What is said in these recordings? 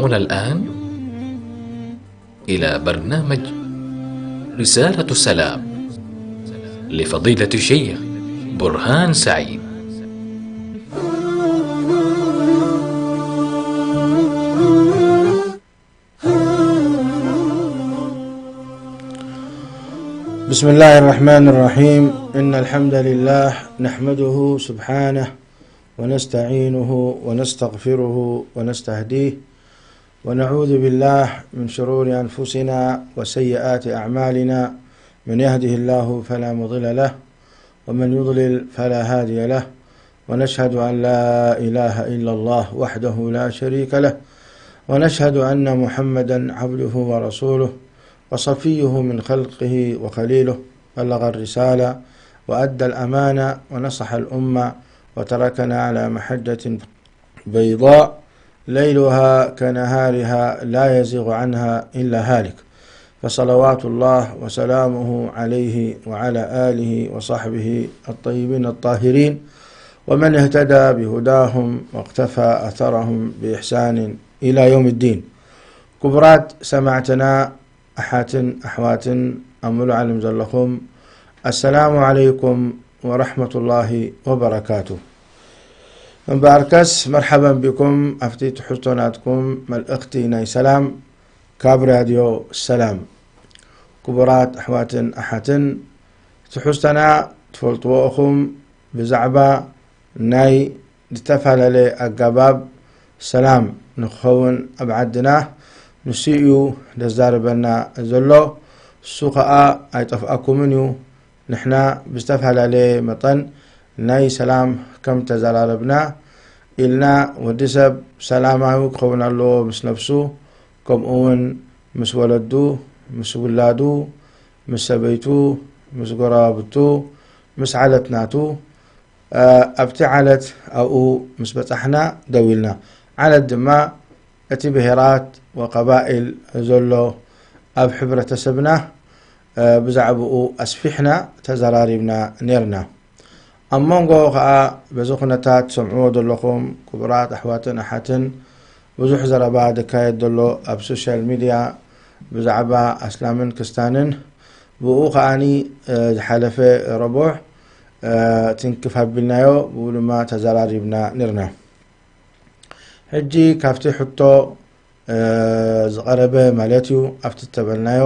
تستمعون الآن إلى برنامج رسالة السلام لفضيلة الشيخ برهان سعيد. بسم الله الرحمن الرحيم. إن الحمد لله نحمده سبحانه ونستعينه ونستغفره ونستهديه، ونعوذ بالله من شرور أنفسنا وسيئات أعمالنا. من يهده الله فلا مضل له، ومن يضلل فلا هادي له، ونشهد أن لا إله إلا الله وحده لا شريك له، ونشهد أن محمدا عبده ورسوله، وصفيه من خلقه وخليله، بلغ الرسالة وأدى الأمانة ونصح الأمة، وتركنا على محجة بيضاء ليلها كنهارها لا يزيغ عنها إلا هالك، فصلوات الله وسلامه عليه وعلى آله وصحبه الطيبين الطاهرين، ومن اهتدى بهداهم واقتفى أثرهم بإحسان إلى يوم الدين. ክቡራት ሰማዕትና፣ ኣሓትን ኣሕዋትን፣ ኣብ ሙሉእ ዓለም ዘለኹም፣ ኣሰላሙ ዓለይኩም ወረሕመቱላሂ ወበረካቱ። እምበኣርከስ መርሓበን ቢኩም ኣብቲ ትሕዝቶ ናትኩም መልእኽቲ ናይ ሰላም ካብ ራድዮ ሰላም። ክቡራት ኣሕዋትን ኣሓትን፣ ትሕዝቶና ትፈልጥዎ ኢኹም። ብዛዕባ ናይ ዝተፈላለየ ኣገባብ ሰላም ንክኸውን ኣብ ዓድና ንሱ እዩ ዘዛርበና ዘሎ። እሱ ኸኣ ኣይጠፍኣኩምን እዩ። ንሕና ብዝተፈላለየ መጠን ናይ ሰላም ከም ተዘራረብና ኢልና፣ ወዲ ሰብ ሰላማዊ ክኸውን ኣለዎ ምስ ነፍሱ፣ ከምኡ እውን ምስ ወለዱ፣ ምስ ውላዱ፣ ምስ ሰበይቱ፣ ምስ ጎረባብቱ፣ ምስ ዓለት ናቱ፣ እ፣ ኣብቲ ዓለት ኣብኡ ምስ በጻሕና ደው ኢልና። ዓለት ድማ እቲ ብሄራት ወቀባኢል ዘሎ ኣብ ሕብረተሰብና፣ እ፣ ብዛዕባኡ ኣስፊሕና ተዘራሪብና ኔርና። ኣብ መንጎ ኸኣ በዚ ኩነታት ትሰምዕዎ ዘለኹም ክቡራት ኣሕዋትን ኣሓትን፣ ብዙሕ ዘረባ ዝካየድ ዘሎ ኣብ ሶሻል ሚድያ ብዛዕባ ኣስላምን ክስታንን፣ ብኡ ኸኣኒ፣ እ፣ ዝሓለፈ ረቡዕ፣ እ፣ ትንክፍ ኣቢልናዮ፣ ብኡ ድማ ተዘራሪብና ኔርና። ሕጂ ካብቲ ሕቶ፣ እ፣ ዝቐረበ ማለት እዩ፣ ኣብቲ እተበልናዮ፣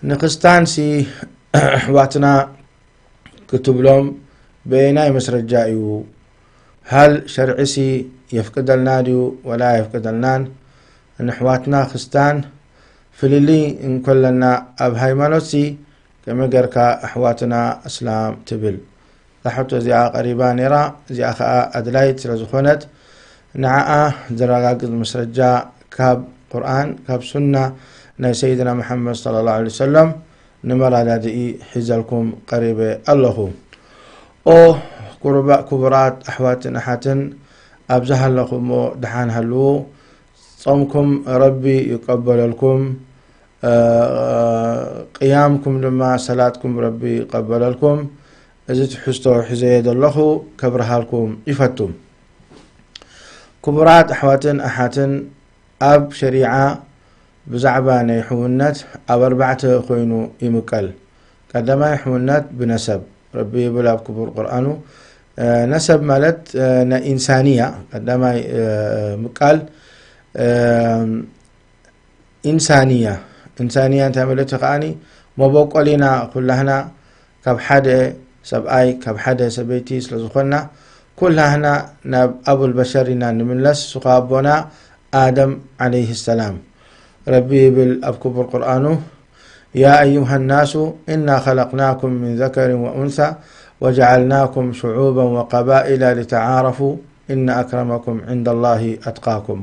ንክስታንሲ ኣሕዋትና ክትብሎም በየናይ መስረጃ እዩ? ሃል ሸርዒሲ የፍቅደልና ድዩ ወላ ኣየፍቅደልናን? ንኣሕዋትና ክስታን ፍልልይ እንከለና ኣብ ሃይማኖትሲ ከመይ ጌርካ ኣሕዋትና እስላም ትብል? እዛ ሕቶ እዚኣ ቀሪባ ነይራ። እዚኣ ኸኣ ኣድላይት ስለ ዝኾነት፣ ንዓኣ ዘረጋግጽ መስረጃ ካብ ቁርኣን፣ ካብ ሱና ናይ ሰይድና መሓመድ ሰለላሁ ዐለይሂ ወሰለም ንመረዳድኢ ሒዘልኩም ቀሪበ ኣለኹ። ኦ ኩሩባ-፣ ክቡራት ኣሕዋትን ኣሓትን፣ ኣብ ዝሃለኹሞ ደሓን ሃልዉ። ጾምኩም ረቢ ይቀበለልኩም። እ፣ ቅያምኩም ድማ፣ ሰላትኩም ረቢ ይቀበለልኩም። እዚ ትሕዝቶ ሒዘዮ ዘለኹ ከብርሃልኩም ይፈቱ። ክቡራት ኣሕዋትን ኣሓትን፣ ኣብ ሸሪዓ ብዛዕባ ናይ ሕውነት ኣብ ኣርባዕተ ኮይኑ ይምቀል። ቀዳማይ ሕውነት ብነሰብ። ረቢ ይብል ኣብ ክቡር ቁርኣኑ፣ እ፣ ነሰብ ማለት፣ እ፣ ናይ ኢንሳንያ ቀዳማይ፣ እ፣ ምቃል፣ እ፣ ኢንሳንያ። ኢንሳንያ እንታይ ማለት እዩ? ከኣኒ መበቆሊና ኩላህና ካብ ሓደ ሰብኣይ፣ ካብ ሓደ ሰበይቲ ስለ ዝኾንና፣ ኩላህና ናብ ኣቡል በሸር ኢና ንምለስ፣ እሱ ኸኣ ኣቦና ኣደም ዓለይሂ ሰላም። ረቢ ይብል ኣብ ክቡር ቁርኣኑ፣ يا أيها الناس إنا خلقناكم من ذكر وأنثى وجعلناكم شعوبا وقبائل لتعارفوا إن أكرمكم عند الله أتقاكم.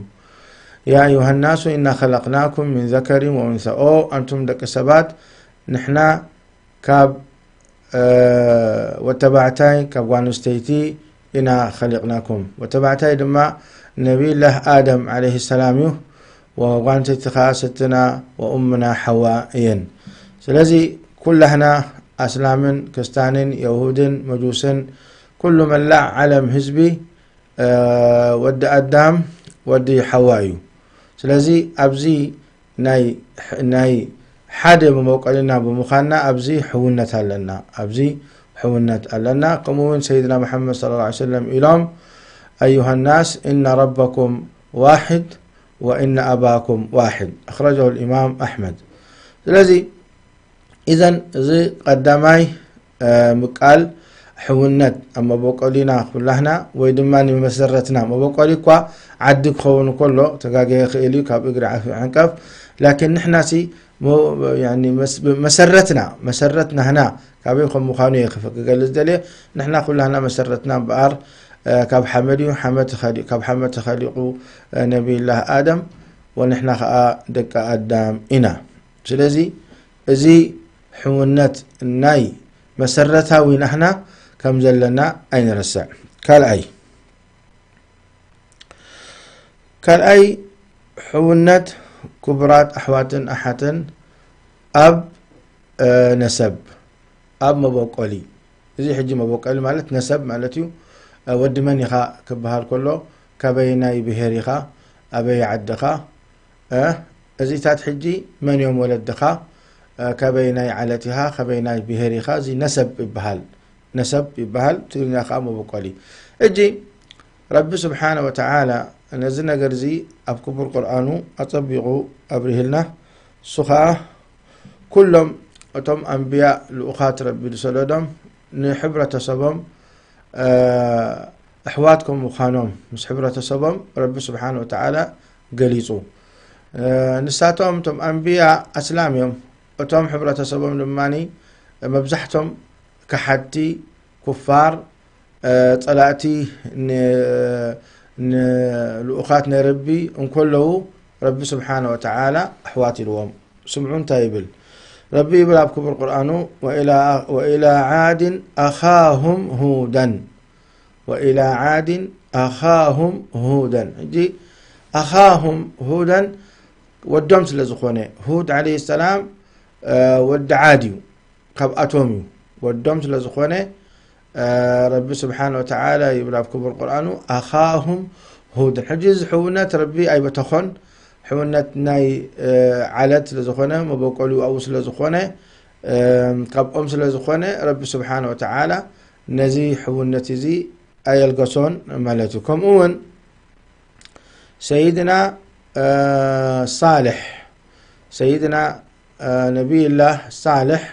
يا أيها الناس إنا خلقناكم من ذكر وأنثى. ኦ ኣንቱም ደቂ ሰባት፣ ንሕና ካብ፣ እ፣ ወተባዕታይ፣ ካብ ጓል ኣንስተይቲ ኢና ኸሊቕናኩም። ወተባዕታይ ድማ ነቢይላህ ኣደም ዓለይሂ ሰላም እዩ። ወጓል ኣንስተይቲ ኸዓ ስትና ወኡምና ሓዋ እየን። ስለዚ ኩላህና ኣስላምን ክስታንን የሁድን መጁስን ኩሉ መላእ ዓለም ህዝቢ፣ እ፣ ወዲ ኣዳም ወዲ ሓዋ እዩ። ስለዚ ኣብዚ ናይ ናይ ሓደ መበቆልና ብምዃንና ኣብዚ ሕውነት ኣለና፣ ኣብዚ ሕውነት ኣለና። ከምኡ እውን ሰይድና መሓመድ صلى الله عليه وسلم ኢሎም፣ أيها الناس إن ربكم واحد وإن أباكم واحد، أخرجه الإمام أحمد። ስለዚ ኢዘን እዚ ቀዳማይ ምቃል ሕውነት ኣብ መበቆሊና ኩላህና ወይ ድማ ንመሰረትና፣ መበቆሊ እኳ ዓዲ ክኸውን ከሎ ተጋገየ ክእል እዩ፣ ካብ እግሪ ዓፊ ዕንቀፍ። ላኪን ንሕና ሲ መ- ያኒ መስ- መሰረትና፣ መሰረት ናህና ካበይ ከም ምዃኑ እየ ክፍ- ክገልጽ ደልየ። ንሕና ኩላህና መሰረትና እምበኣር ካብ ሓመድ እዩ፣ ሓመድ ተኸሊ- ካብ ሓመድ ተኸሊቑ ነቢይላህ ኣደም፣ ወንሕና ከዓ ደቂ ኣዳም ኢና። ስለዚ እዚ ሕውነት ናይ መሰረታዊ ናህና ከም ዘለና ኣይንረስዕ። ካልኣይ ካልኣይ ሕውነት ክቡራት ኣሕዋትን ኣሓትን ኣብ ነሰብ፣ ኣብ መበቆሊ። እዚ ሕጂ መበቆሊ ማለት ነሰብ ማለት እዩ። ወዲ መን ኢኻ ክበሃል ከሎ፣ ካበየናይ ብሄር ኢኻ፣ ኣበይ ዓድኻ፣ እዚታት ሕጂ መን እዮም ወለድኻ፣ ካበየናይ ዓለት ኢኻ፣ ካበየናይ ብሄር ኢኻ፣ እዚ ነሰብ ይበሃል። ነሰብ ይበሃል፣ ትግርኛ ከዓ መበቆሊ። ሕጂ ረቢ ስብሓነ ወተዓላ ነዚ ነገር እዚ ኣብ ክቡር ቁርኣኑ ኣጸቢቑ ኣብሪህልና። እሱ ከዓ ኩሎም እቶም ኣንብያ ልኡኻት ረቢ ዝሰደዶም ንሕብረተሰቦም ኣሕዋት ከም ምዃኖም ምስ ሕብረተሰቦም ረቢ ስብሓን ወተዓላ ገሊጹ። ንሳቶም እቶም ኣንብያ ኣስላም እዮም። እቶም ሕብረተሰቦም ድማ መብዛሕቶም ከሓድቲ፣ ኩፋር፣ ጸላእቲ ንልኡኻት ናይ ረቢ እንከለዉ ረቢ ስብሓን ወተዓላ ኣሕዋት ኢልዎም። ስምዑ እንታይ ይብል ረቢ ይብል ኣብ ክቡር ቁርኣኑ፣ ወኢላ ዓድን ኣኻሁም ሁደን፣ ወኢላ ዓድን ኣኻሁም ሁደን። ሕጂ ኣኻሁም ሁደን ወዶም ስለ ዝኾነ፣ ሁድ ዓለይሂ ሰላም ወዲ ዓድ እዩ፣ ካብኣቶም እዩ። ወዶም ስለ ዝኾነ ረቢ ስብሓን ወተዓላ ይብል ኣብ ክቡር ቁርኣኑ ኣኻሁም ሁድን። ሕጂ እዚ ሕውነት ረቢ ኣይበተኾን፣ ሕውነት ናይ ዓለት ስለ ዝኾነ፣ መበቆሊኡ ኣብኡ ስለ ዝኾነ፣ ካብኦም ስለ ዝኾነ ረቢ ስብሓን ወተዓላ ነዚ ሕውነት እዚ ኣየልገሶን ማለት እዩ። ከምኡ እውን ሰይድና ሳልሕ፣ ሰይድና ነቢይላህ ሳልሕ፣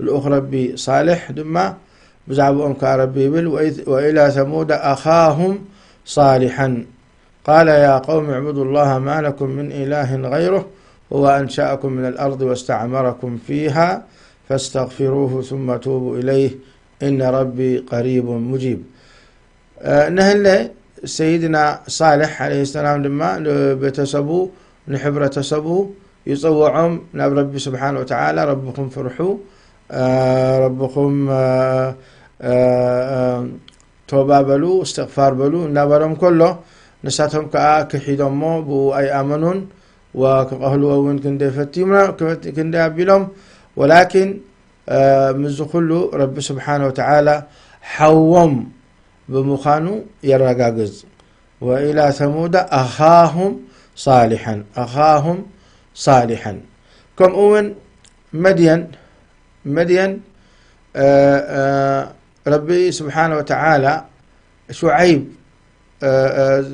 ልኡኽ ረቢ ሳልሕ ድማ ብዛዕባኦም ከዓ ረቢ ይብል፣ ወኢላ ሰሙደ ኣኻሁም ሳሊሐን ቃለ ያ ቀውም ዕቡዱ ላሃ ማ ለኩም ምን ኢላህን ገይሩህ ሁወ ኣንሸኣኩም ምን ኣልኣርድ ወስተዕመረኩም ፊሃ ፈስተግፊሩሁ ሱመ ቱቡ ኢለይህ ኢነ ረቢ ቀሪቡን ሙጂብ። ነህለ ሰይድና ሳልሕ ዓለይሂ ሰላም ድማ ንቤተሰቡ ንሕብረተሰቡ ይጸውዖም ናብ ረቢ ስብሓን ወተዓላ፣ ረብኹም ፍርሑ፣ ረብኹም ቶባ በሉ፣ እስትቕፋር በሉ እናበሎም ከሎ ንሳቶም ከዓ ክሒዶሞ ብኡ ኣይኣመኑን። ወክቐህልዎ እውን ክንደይ ፈቲምና ክንደይ ኣቢሎም፣ ወላኪን ምስዚ ኩሉ ረቢ ስብሓን ወተዓላ ሓዎም ብምዃኑ የረጋግጽ። ወኢላ ሰሙደ ኣኻሁም ሳሊሐን ኣኻሁም ሳሊሐን። ከምኡ እውን መድየን መድየን ረቢ ስብሓን ወተዓላ ሹዓይብ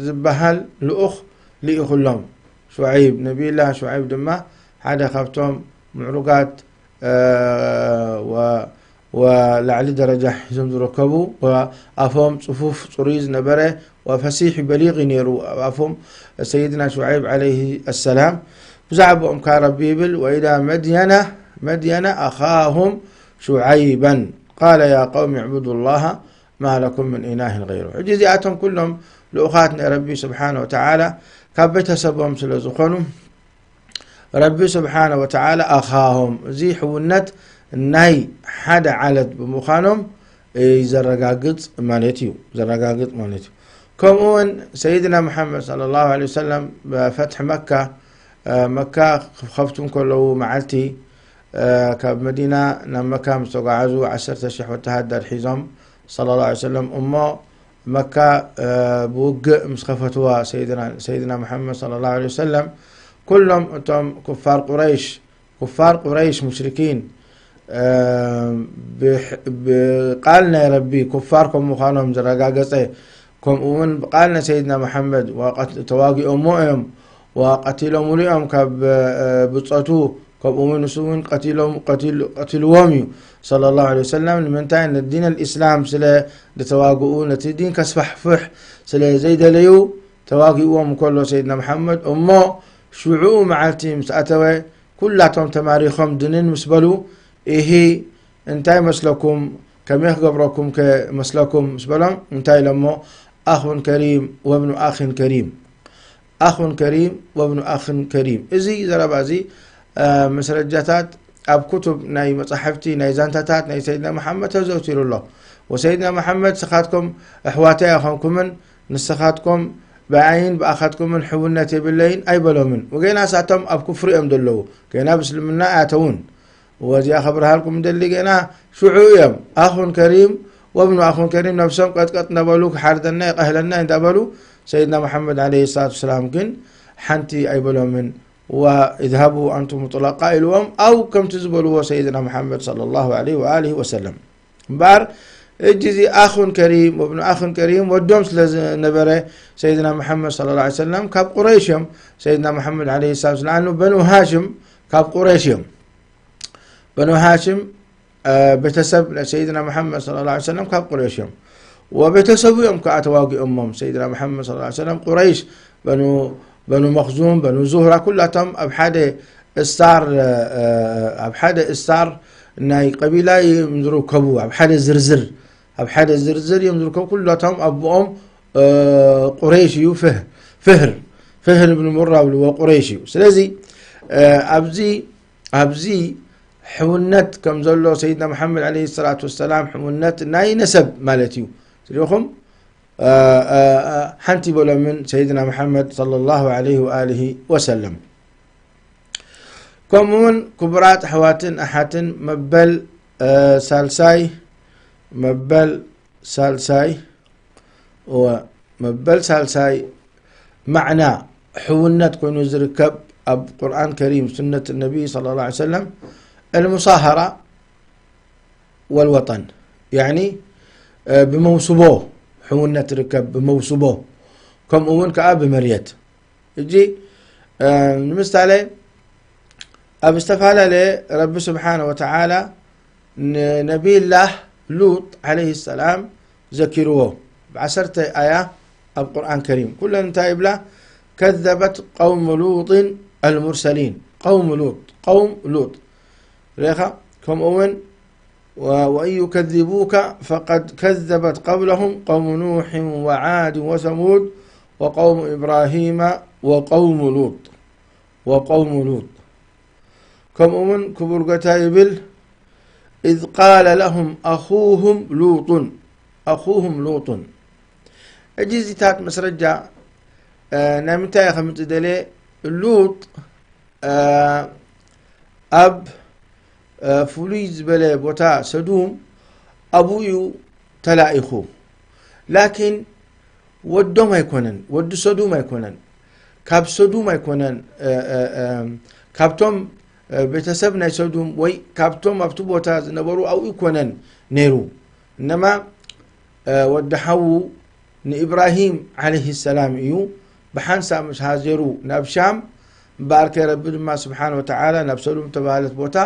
ዝበሃል ልኡኽ ልኢኹሎም። ሹዓይብ ነቢይላህ ሹዓይብ ድማ ሓደ ካብቶም ምዕሩጋት ወላዕሊ ደረጃ ሒዞም ዝርከቡ፣ ኣፎም ፅፉፍ ፅሩይ ዝነበረ ወፈሲሕ በሊቕ ነይሩ ኣብ ኣፎም ሰይድና ሹዓይብ ዓለይሂ ኣሰላም። ብዛዕባኦም ከዓ ረቢ ይብል ወኢላ መድየና መድየና ኣኻሁም ሹዓይበን ቃለ ያ ቀውም ዕቡዱ ላሃ ማ ለኩም ምን ኢላህን ገይሩ። ሕጂ እዚኣቶም ኩሎም ልኡኻት ናይ ረቢ ስብሓን ወተዓላ ካብ ቤተሰቦም ስለ ዝኾኑ ረቢ ስብሓነ ወተዓላ ኣኻሆም፣ እዚ ሕውነት ናይ ሓደ ዓለት ብምዃኖም ዘረጋግጽ ማለት እዩ፣ ዘረጋግጽ ማለት እዩ። ከምኡ እውን ሰይድና መሓመድ ሰለላሁ ዐለይሂ ወሰለም ፈትሒ መካ፣ መካ ክኸፍቱ እንከለዉ መዓልቲ ካብ መዲና ናብ መካ ምስ ተጓዓዙ ዓሰርተ ሽሕ ወተሃደር ሒዞም ሰለላሁ ዐለይሂ ወሰለም እሞ መካ ብውግእ ምስ ከፈትዋ ሰይድና መሓመድ صلى الله عليه وسلم፣ ኩሎም እቶም ኩፋር ቁረይሽ ኩፋር ቁረይሽ ሙሽሪኪን ብቃል ናይ ረቢ ኩፋር ከም ምዃኖም ዘረጋገጸ፣ ከምኡ እውን ብቃል ናይ ሰይድና መሓመድ ተዋጊኦሞ እዮም፣ ወቀቲሎምሉ እዮም ካብ ብጾቱ፣ ከምኡ እውን ንሱ እውን ቀቲሎም ቀቲልዎም እዩ صلى الله عليه وسلم። ንምንታይ? ንዲን الإسلام ስለ ዝተዋግኡ፣ ነቲ ዲን ከስፋሕፍሕ ስለ ዘይደለዩ ተዋጊእዎም ከሎ ሰይድና መሓመድ እሞ ሽዑ መዓልቲ ምስ ኣተወ ኩላቶም ተማሪኾም ድንን ምስ በሉ፣ ኢሂ እንታይ መስለኩም፣ ከመይ ክገብረኩም ከ መስለኩም ምስ በሎም፣ እንታይ ኢሎሞ፣ ኣኹን ከሪም ወብኑ ኣኽን ከሪም፣ ኣኹን ከሪም ወብኑ ኣኽን ከሪም። እዚ ዘረባ እዚ መስረጃታት ኣብ ኩቱብ ናይ መጻሕፍቲ ናይ ዛንታታት ናይ ሰይድና መሓመድ ተዘውቲሩ ኣሎ። ወሰይድና መሓመድ ስኻትኩም ኣሕዋተይ ኣይኾንኩምን ንስኻትኩም ብኣይን ብኣኻትኩምን ሕውነት የብለይን ኣይበሎምን። ወገና ሳቶም ኣብ ኩፍሪ እዮም ዘለዉ፣ ገና ብእስልምና ኣያተውን። ወዚኣ ከብርሃልኩም ደሊ ገና ሽዑ እዮም ኣኹን ከሪም ወብኑ ኣኹን ከሪም ነብሶም ቀጥቀጥ እንዳበሉ ክሓርደና ይቀህለና እንዳበሉ ሰይድና መሓመድ عليه الصلاة والسلام ግን ሓንቲ ኣይበሎምን። واذهبوا أنتم طلقاء ኢልዎም ኣው ከምቲ ዝበልዎ ሰይድና መሓመድ صلى الله عليه وآله وسلم። እምበኣር እጂ እዚ ኣኹን ከሪም ወብኑ ኣኹን ከሪም ወዶም ስለ ዝነበረ ሰይድና መሓመድ صلى الله عليه وسلم ካብ ቁረይሽ እዮም። ሰይድና መሓመድ عليه السلام ስለኣኑ በኑ ሃሽም ካብ ቁረይሽ እዮም። በኑ ሃሽም ቤተሰብ ሰይድና መሓመድ صلى الله عليه وسلم ካብ ቁረይሽ እዮም። ወቤተሰቡ እዮም ከዓ ተዋጊኦሞም ሰይድና መሓመድ صلى الله عليه وسلم ቁረይሽ በኑ መኽዙም በኑ ዙህራ ኩላቶም ኣብ ሓደ እስታር ኣብ ሓደ እስታር ናይ ቀቢላ እዮም ዝርከቡ። ኣብ ሓደ ዝርዝር ኣብ ሓደ ዝርዝር እዮም ዝርከቡ። ኩላቶም ኣቦኦም ቁረይሽ እዩ። ፍህር ፍህር ብን ሙራ ብልዎ ቁረይሽ እዩ። ስለዚ ኣብዚ ኣብዚ ሕውነት ከም ዘሎ ሰይድና መሓመድ عليه الصلاة والسلام ሕውነት ናይ ነሰብ ማለት እዩ። ስሪኹም ሓንቲ በሎምን ሰይድና መሓመድ صلى الله عليه وآله وسلم። ከምኡውን ክቡራት ኣሕዋትን ኣሓትን መበል ሳልሳይ መበል ሳልሳይ እወ መበል ሳልሳይ ማዕና ሕውነት ኮይኑ ዝርከብ ኣብ ቁርኣን ከሪም ሱነት ነቢ صلى الله عليه وسلم المصاهرة والوطن يعني ብመውስቦ ሕውነት ርከብ ብመውስቦ ከምኡ እውን ከዓ ብመርየት እጂ ንምሳሌ ኣብ ዝተፈላለየ ረቢ ስብሓነ ወተዓላ ንነቢይላህ ሉጥ عليه السلام ዘኪርዎ ብዓሰርተ ኣያ ኣብ ቁርኣን ከሪም ኩለን እንታይ ይብላ كذبت قوم لوط المرسلين قوم لوط قوم لوط ርኢኻ ከምኡ እውን وإن يكذبوك فقد كذبت قبلهم قوم نوح وعاد وثمود وقوم إبراهيم وقوم لوط وقوم لوط ከምኡ እውን ክቡር ጎታ ይብል إذ قال لهم أخوهم لوط أخوهم لوط እጂ እዚታት መስረጃ ናይ ምንታይ ከምፅእ ደለ ሉጥ ኣብ ፍሉይ ዝበለ ቦታ ሰዱም ኣብኡ እዩ ተላኢኹ ላኪን ወዶም ኣይኮነን ወዲ ሰዱም ኣይኮነን ካብ ሰዱም ኣይኮነን ካብቶም ቤተሰብ ናይ ሰዱም ወይ ካብቶም ኣብቲ ቦታ ዝነበሩ ኣብኡ ኣይኮነን ነይሩ እነማ ወዲ ሓዉ ንኢብራሂም عليه السلام እዩ ብሓንሳእ ምስ ሃጀሩ ናብ ሻም እምበኣርከ ረቢ ድማ ስብሓን ወተዓላ ናብ ሰዱም ተባህለት ቦታ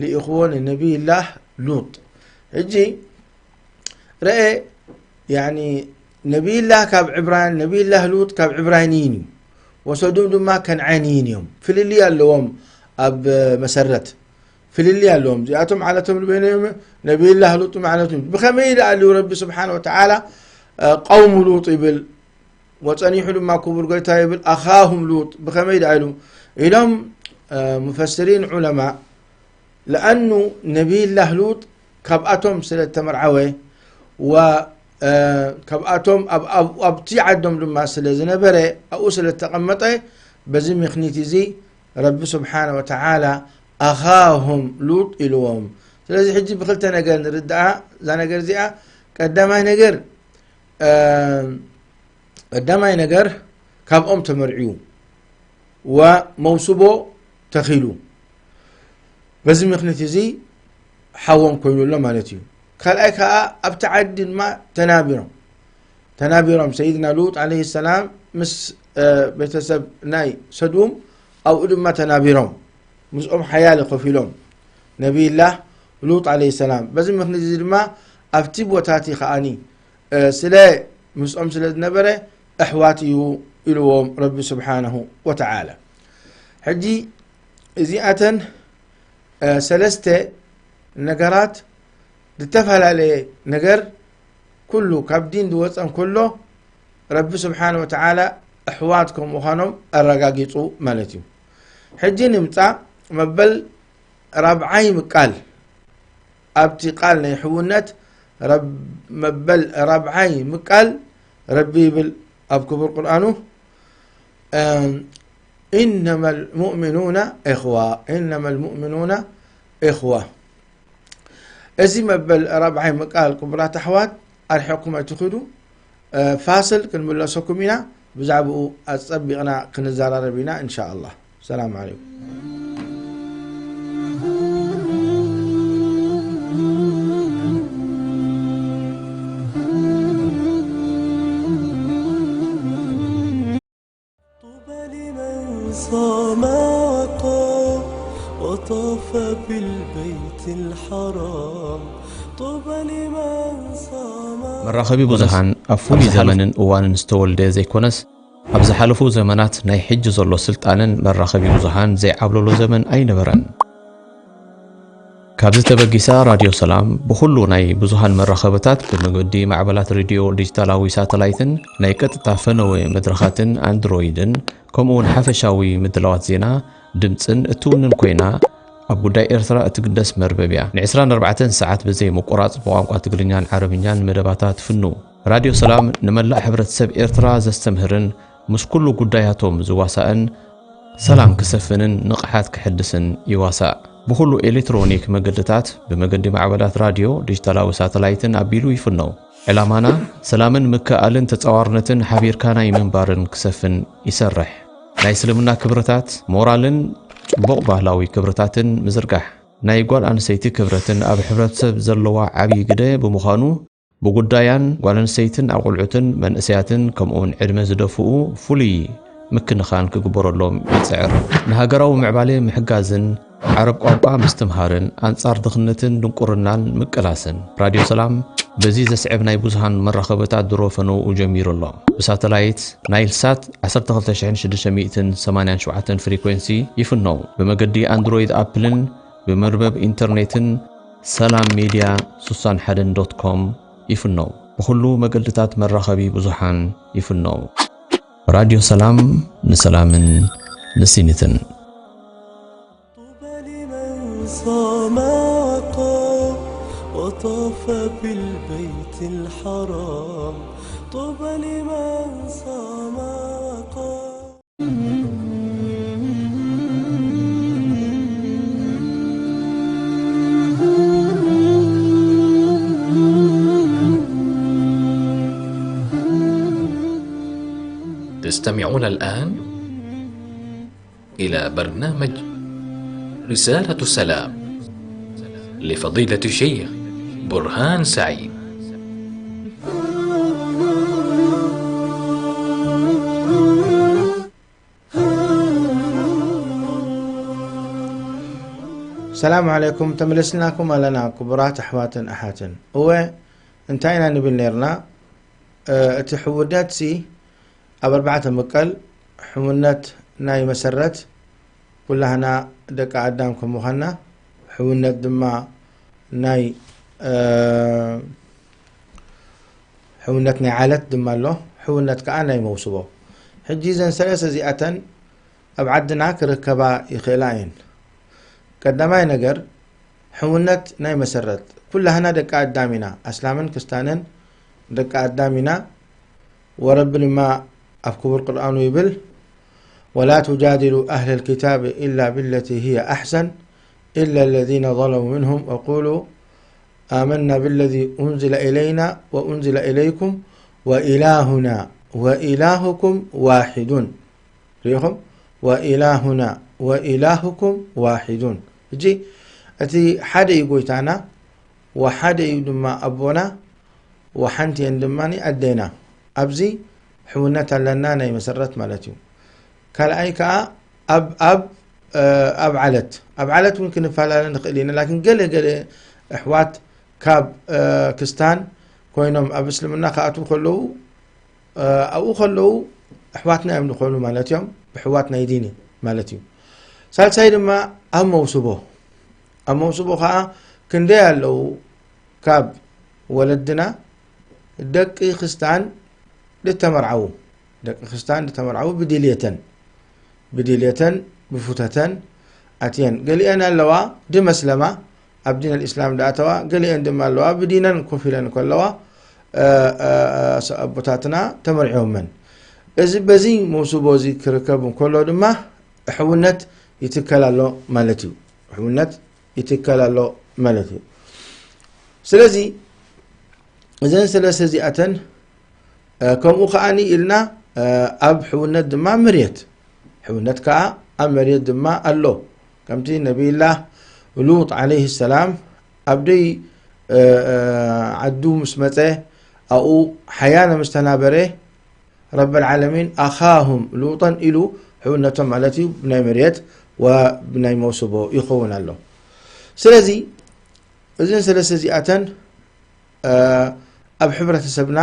ልኢኽዎ ንነቢይላህ ሉጥ ሕጂ ረአ ያኒ ነቢይላህ ካብ ዕብራን ነቢይላህ ሉጥ ካብ ዕብራንይን እዩ ወሰዱም ድማ ከንዓንይን እዮም ፍልልይ ኣለዎም ኣብ መሰረት ፍልልይ ኣለዎም እዚኣቶም ዓለቶም ንበይኖም ነቢይላህ ሉጥ ማለት እዩ ብኸመይ ደኣ ልዩ ረቢ ስብሓን ወተዓላ ቀውሙ ሉጥ ይብል ወጸኒሑ ድማ ክቡር ጎይታ ይብል ኣኻሁም ሉጥ ብኸመይ ደኣ ኢሉ ኢሎም ሙፈስሪን ዑለማ ለኣኑ ነቢይላህ ሉጥ ካብኣቶም ስለ እተመርዓወ ወ ካብኣቶም ኣብቲ ዓዶም ድማ ስለ ዝነበረ ኣብኡ ስለ እተቐመጠ በዚ ምኽኒት እዚ ረቢ ስብሓነ ወተዓላ ኣኻሁም ሉጥ ኢልዎም ስለዚ ሕጂ ብክልተ ነገር ንርድኣ እዛ ነገር እዚኣ ቀዳማይ ነገር ቀዳማይ ነገር ካብኦም ተመርዕዩ ወመውስቦ ተኺሉ። በዚ ምኽንያት እዚ ሓዎም ኮይኑሎ ማለት እዩ። ካልኣይ ከዓ ኣብቲ ዓዲ ድማ ተናቢሮም ተናቢሮም ሰይድና ሉጥ ዓለይሂ ሰላም ምስ ቤተሰብ ናይ ሰዱም ኣብኡ ድማ ተናቢሮም ምስኦም ሓያለ ኮፍ ኢሎም ነቢይላህ ሉጥ ዓለይሂ ሰላም። በዚ ምኽንያት እዚ ድማ ኣብቲ ቦታ እቲ ከዓኒ ስለ ምስኦም ስለ ዝነበረ ኣሕዋት እዩ ኢልዎም ረቢ ስብሓነሁ ወተዓላ። ሕጂ እዚኣተን ሰለስተ ነገራት ዝተፈላለየ ነገር ኩሉ ካብ ዲን ዝወፀ እንከሎ ረቢ ስብሓነሁ ወተዓላ ኣሕዋት ከም ምዃኖም ኣረጋጊፁ ማለት እዩ። ሕጂ ንምፃእ መበል ራብዓይ ምቃል ኣብቲ ቃል ናይ ሕውነት መበል ራብዓይ ምቃል ረቢ ይብል ኣብ ክቡር ቁርኣኑ إنما المؤمنون إخوة إنما المؤمنون إخوة እዚ መበል ራብዓይ ምቃል ክቡራት ኣሕዋት ኣርሒቕኩም ኣይትኽዱ። ፋስል ክንምለሰኩም ኢና። ብዛዕባኡ ኣጸቢቕና ክንዘራረብ ኢና እንሻ ኣላህ። ሰላም ዓለይኩም። طوبى لمن صام وقام وطاف بالبيت الحرام. طوبى لمن صام መራኸቢ ብዙሃን ኣብ ፍሉይ ዘመንን እዋንን ዝተወልደ ዘይኮነስ ኣብ ዝሓለፉ ዘመናት ናይ ሕጂ ዘሎ ስልጣነን መራኸቢ ብዙሃን ዘይዓብለሎ ዘመን ኣይነበረን። ካብዚ ተበጊሳ ራድዮ ሰላም ብኹሉ ናይ ብዙሃን መራኸብታት ብመገዲ ማዕበላት ሬድዮ ዲጂታላዊ ሳተላይትን ናይ ቀጥታ ፈነወ መድረኻትን ኣንድሮይድን ከምኡውን ሓፈሻዊ ምድላዋት ዜና ድምጽን እትውንን ኮይና ኣብ ጉዳይ ኤርትራ እትግደስ መርበብ እያ። ን ዕስራን ኣርባዕተን ሰዓት ብዘይ ምቁራጽ ብቋንቋ ትግርኛን ዓረብኛን መደባታ ትፍኑ። ራድዮ ሰላም ንመላእ ሕብረተሰብ ኤርትራ ዘስተምህርን ምስ ኩሉ ጉዳያቶም ዝዋሳእን ሰላም ክሰፍንን ንቕሓት ክሕድስን ይዋሳእ። ብኹሉ ኤሌክትሮኒክ መገድታት ብመገዲ ማዕበላት ራድዮ፣ ዲጂታላዊ ሳተላይትን ኣቢሉ ይፍነው። ዕላማና ሰላምን ምክእኣልን ተጻዋርነትን ሓቢርካ ናይ ምንባርን ክሰፍን ይሰርሕ። ናይ እስልምና ክብርታት፣ ሞራልን ጽቡቕ ባህላዊ ክብርታትን ምዝርጋሕ። ናይ ጓል ኣንስተይቲ ክብረትን ኣብ ሕብረተሰብ ዘለዋ ዓብዪ ግደ ብምዃኑ ብጉዳያን ጓል ኣንስተይትን ኣቑልዑትን መንእሰያትን ከምኡውን ዕድመ ዝደፍኡ ፍሉይ ምክንኻን ክግበረሎም ይጽዕር። ንሃገራዊ ምዕባለ ምሕጋዝን ዓረብ ቋንቋ ምስትምሃርን ኣንጻር ድኽነትን ድንቁርናን ምቅላስን። ራድዮ ሰላም በዚ ዘስዕብ ናይ ብዙሃን መራኸብታት ድሮ ፈነውኡ ጀሚሩ ኣሎ። ብሳተላይት ናይል ሳት ዓሰርተ ክልተ ሽሕን ሽዱሽተ ሚእትን ሰማንያን ሸውዓተን ፍሪኮንሲ ይፍነው። ብመገዲ ኣንድሮይድ ኣፕልን ብመርበብ ኢንተርኔትን ሰላም ሚድያ ስሳን ሓደን ዶት ኮም ይፍነው። ብኹሉ መገድታት መራኸቢ ብዙሓን ይፍነው። ራድዮ ሰላም ንሰላምን ንሲኒትን። طوبى لمن صام وقام وطاف بالبيت الحرام. طوبى لمن صام وقام. تستمعون الآن إلى برنامج رسالة سلام لفضيلة الشيخ برهان سعيد. ሰላም ዓለይኩም፣ ተመለስናኩም ኣለና ክቡራት ኣሕዋትን ኣሓትን። እወ፣ እንታይ ኢና ንብል ነርና? እቲ ሕውነት ሲ ኣብ ኣርባዕተ ምቀል፣ ሕውነት ናይ መሰረት፣ ኩላህና ደቂ ኣዳም ከም ምዃንና፣ ሕውነት ድማ ናይ ሕውነት ናይ ዓለት ድማ ኣሎ፣ ሕውነት ከዓ ናይ መውስቦ። ሕጂ እዘን ሰለስተ እዚኣተን ኣብ ዓድና ክርከባ ይኽእላ እየን። ቀዳማይ ነገር፣ ሕውነት ናይ መሰረት። ኩላህና ደቂ ኣዳም ኢና፣ ኣስላምን ክስታንን ደቂ ኣዳም ኢና። ወረቢ ድማ ኣብ ክቡር ቁርኣኑ ይብል፣ ولا تجادلوا أهل الكتاب إلا بالتي هي أحسن إلا الذين ظلموا منهم وقولوا آمنا بالذي أنزل إلينا وأنزل إليكم ወኢላሁና ወኢላሁኩም ዋሒዱን። ርኢኹም? ወኢላሁና ወኢላሁኩም ዋሒዱን። ሕጂ እቲ ሓደ እዩ ጎይታና፣ ወሓደ እዩ ድማ ኣቦና፣ ወሓንቲ እየን ድማ ኣዴና። ኣብዚ ሕውነት ኣለና ናይ መሰረት ማለት እዩ። ካልኣይ ከዓ ኣብ ኣብ እ፣ ኣብ ዓለት ኣብ ዓለት እውን ክንፈላለ ንኽእል ኢና። ላኪን ገለ ገለ ኣሕዋት ካብ እ፣ ክስታን ኮይኖም ኣብ እስልምና ክኣትዉ ከለዉ እ፣ ኣብኡ ከለዉ ኣሕዋትና እዮም ዝኾኑ ማለት እዮም። ብሕዋት ናይ ዲን ማለት እዩ። ሳልሳይ ድማ ኣብ መውስቦ ኣብ መውስቦ ከዓ ክንደይ ኣለዉ ካብ ወለድና ደቂ ክስታን ዝተመርዓዉ ደቂ ክስታን ዝተመርዓዉ ብድልየተን ብድልየተን ብፉተተን ኣትየን። ገሊአን ኣለዋ ድመስለማ ኣብ ዲን ኣልእስላም ዳኣተዋ፣ ገሊአን ድማ ኣለዋ ብዲነን ኮፍ ኢለን ከለዋ እ፣ እ፣ እ፣ ኣቦታትና ተመርዒዎመን። እዚ በዚ መውስቦ እዚ ክርከብ እንከሎ ድማ ሕውነት ይትከል ኣሎ ማለት እዩ። ሕውነት ይትከል ኣሎ ማለት እዩ። ስለዚ እዘን ሰለስተ እዚኣተን እ፣ ከምኡ ከዓኒ ኢልና እ፣ ኣብ ሕውነት ድማ መርየት ሕውነት ከዓ ኣብ መርየት ድማ ኣሎ። ከምቲ ነቢይላህ ሉጥ ዓለይህ ሰላም ኣብ ደይ እ፣ እ፣ ዓዱ ምስ መፀ ኣብኡ ሓያነ ምስ ተናበረ ረበል ዓለሚን ኣኻሁም ሉጠን ኢሉ ሕውነቶም ማለት እዩ ብናይ መርየት ወብናይ መውስቦ ይኸውን ኣሎ። ስለዚ እዘን ሰለስተ እዚኣተን እ፣ ኣብ ሕብረተሰብና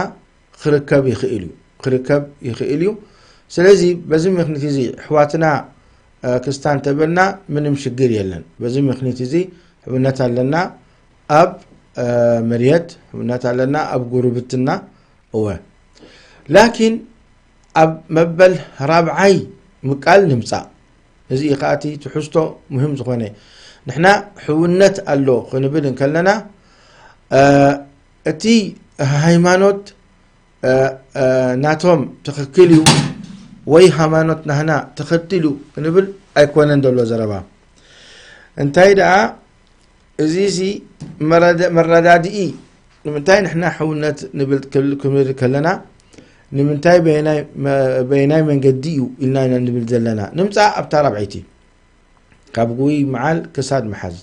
ክርከብ ይኽእል እዩ ክርከብ ይኽእል እዩ። ስለዚ በዚ ምክኒት እዚ ኣሕዋትና እ፣ ክስታን ተበልና ምንም ሽግር የለን። በዚ ምክኒት እዚ ሕውነት ኣለና ኣብ እ፣ መርየት ሕውነት ኣለና ኣብ ጉርብትና እወ። ላኪን ኣብ መበል ራብዓይ ምቃል ንምጻእ። እዚ እዩ ከኣ እቲ ትሕዝቶ ሙሂም ዝኾነ። ንሕና ሕውነት ኣሎ ክንብል እንከለና እ፣ እቲ ሃይማኖት እ፣ እ፣ ናቶም ትኽክል እዩ ወይ ሃይማኖት ናህና ትኽክል እዩ ክንብል ኣይኮነን ዘሎ ዘረባ። እንታይ ደኣ እዚ እዚ መረደ- መረዳድኢ ንምንታይ ንሕና ሕውነት ንብል ክል- ክንብል ከለና ንምንታይ በየናይ መ- በየናይ መንገዲ እዩ ኢልና ኢና ንብል ዘለና። ንምጻእ ኣብታ ራብዐይቲ ካብ ጉይ መዓል ክሳድ መሓዝ።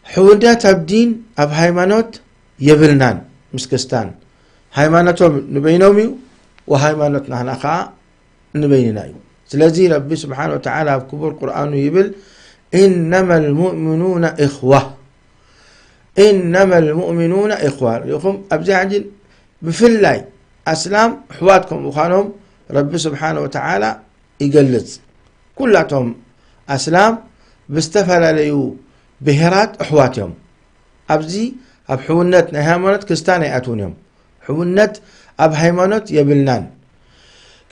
ሕውነት ኣብ ዲን ኣብ ሃይማኖት የብልናን ምስ ክስታን። ሃይማኖቶም ንበይኖም እዩ ወሃይማኖት ናህና ከዓ ንበይንና እዩ። ስለዚ ረቢ ስብሓን ወተዓላ ኣብ ክቡር ቁርኣኑ ይብል፣ ኢነማ ልሙእሚኑና ኢኽዋ። ኢነማ ልሙእሚኑና ኢኽዋ። ርኢኹም ኣብዚ ሕጂ ብፍላይ ኣስላም ኣሕዋት ከም ምዃኖም ረቢ ስብሓን ወተዓላ ይገልጽ። ኩላቶም ኣስላም ብዝተፈላለዩ ብሄራት ኣሕዋት እዮም። ኣብዚ ኣብ ሕውነት ናይ ሃይማኖት ክስታን ኣይኣትውን እዮም። ሕውነት ኣብ ሃይማኖት የብልናን።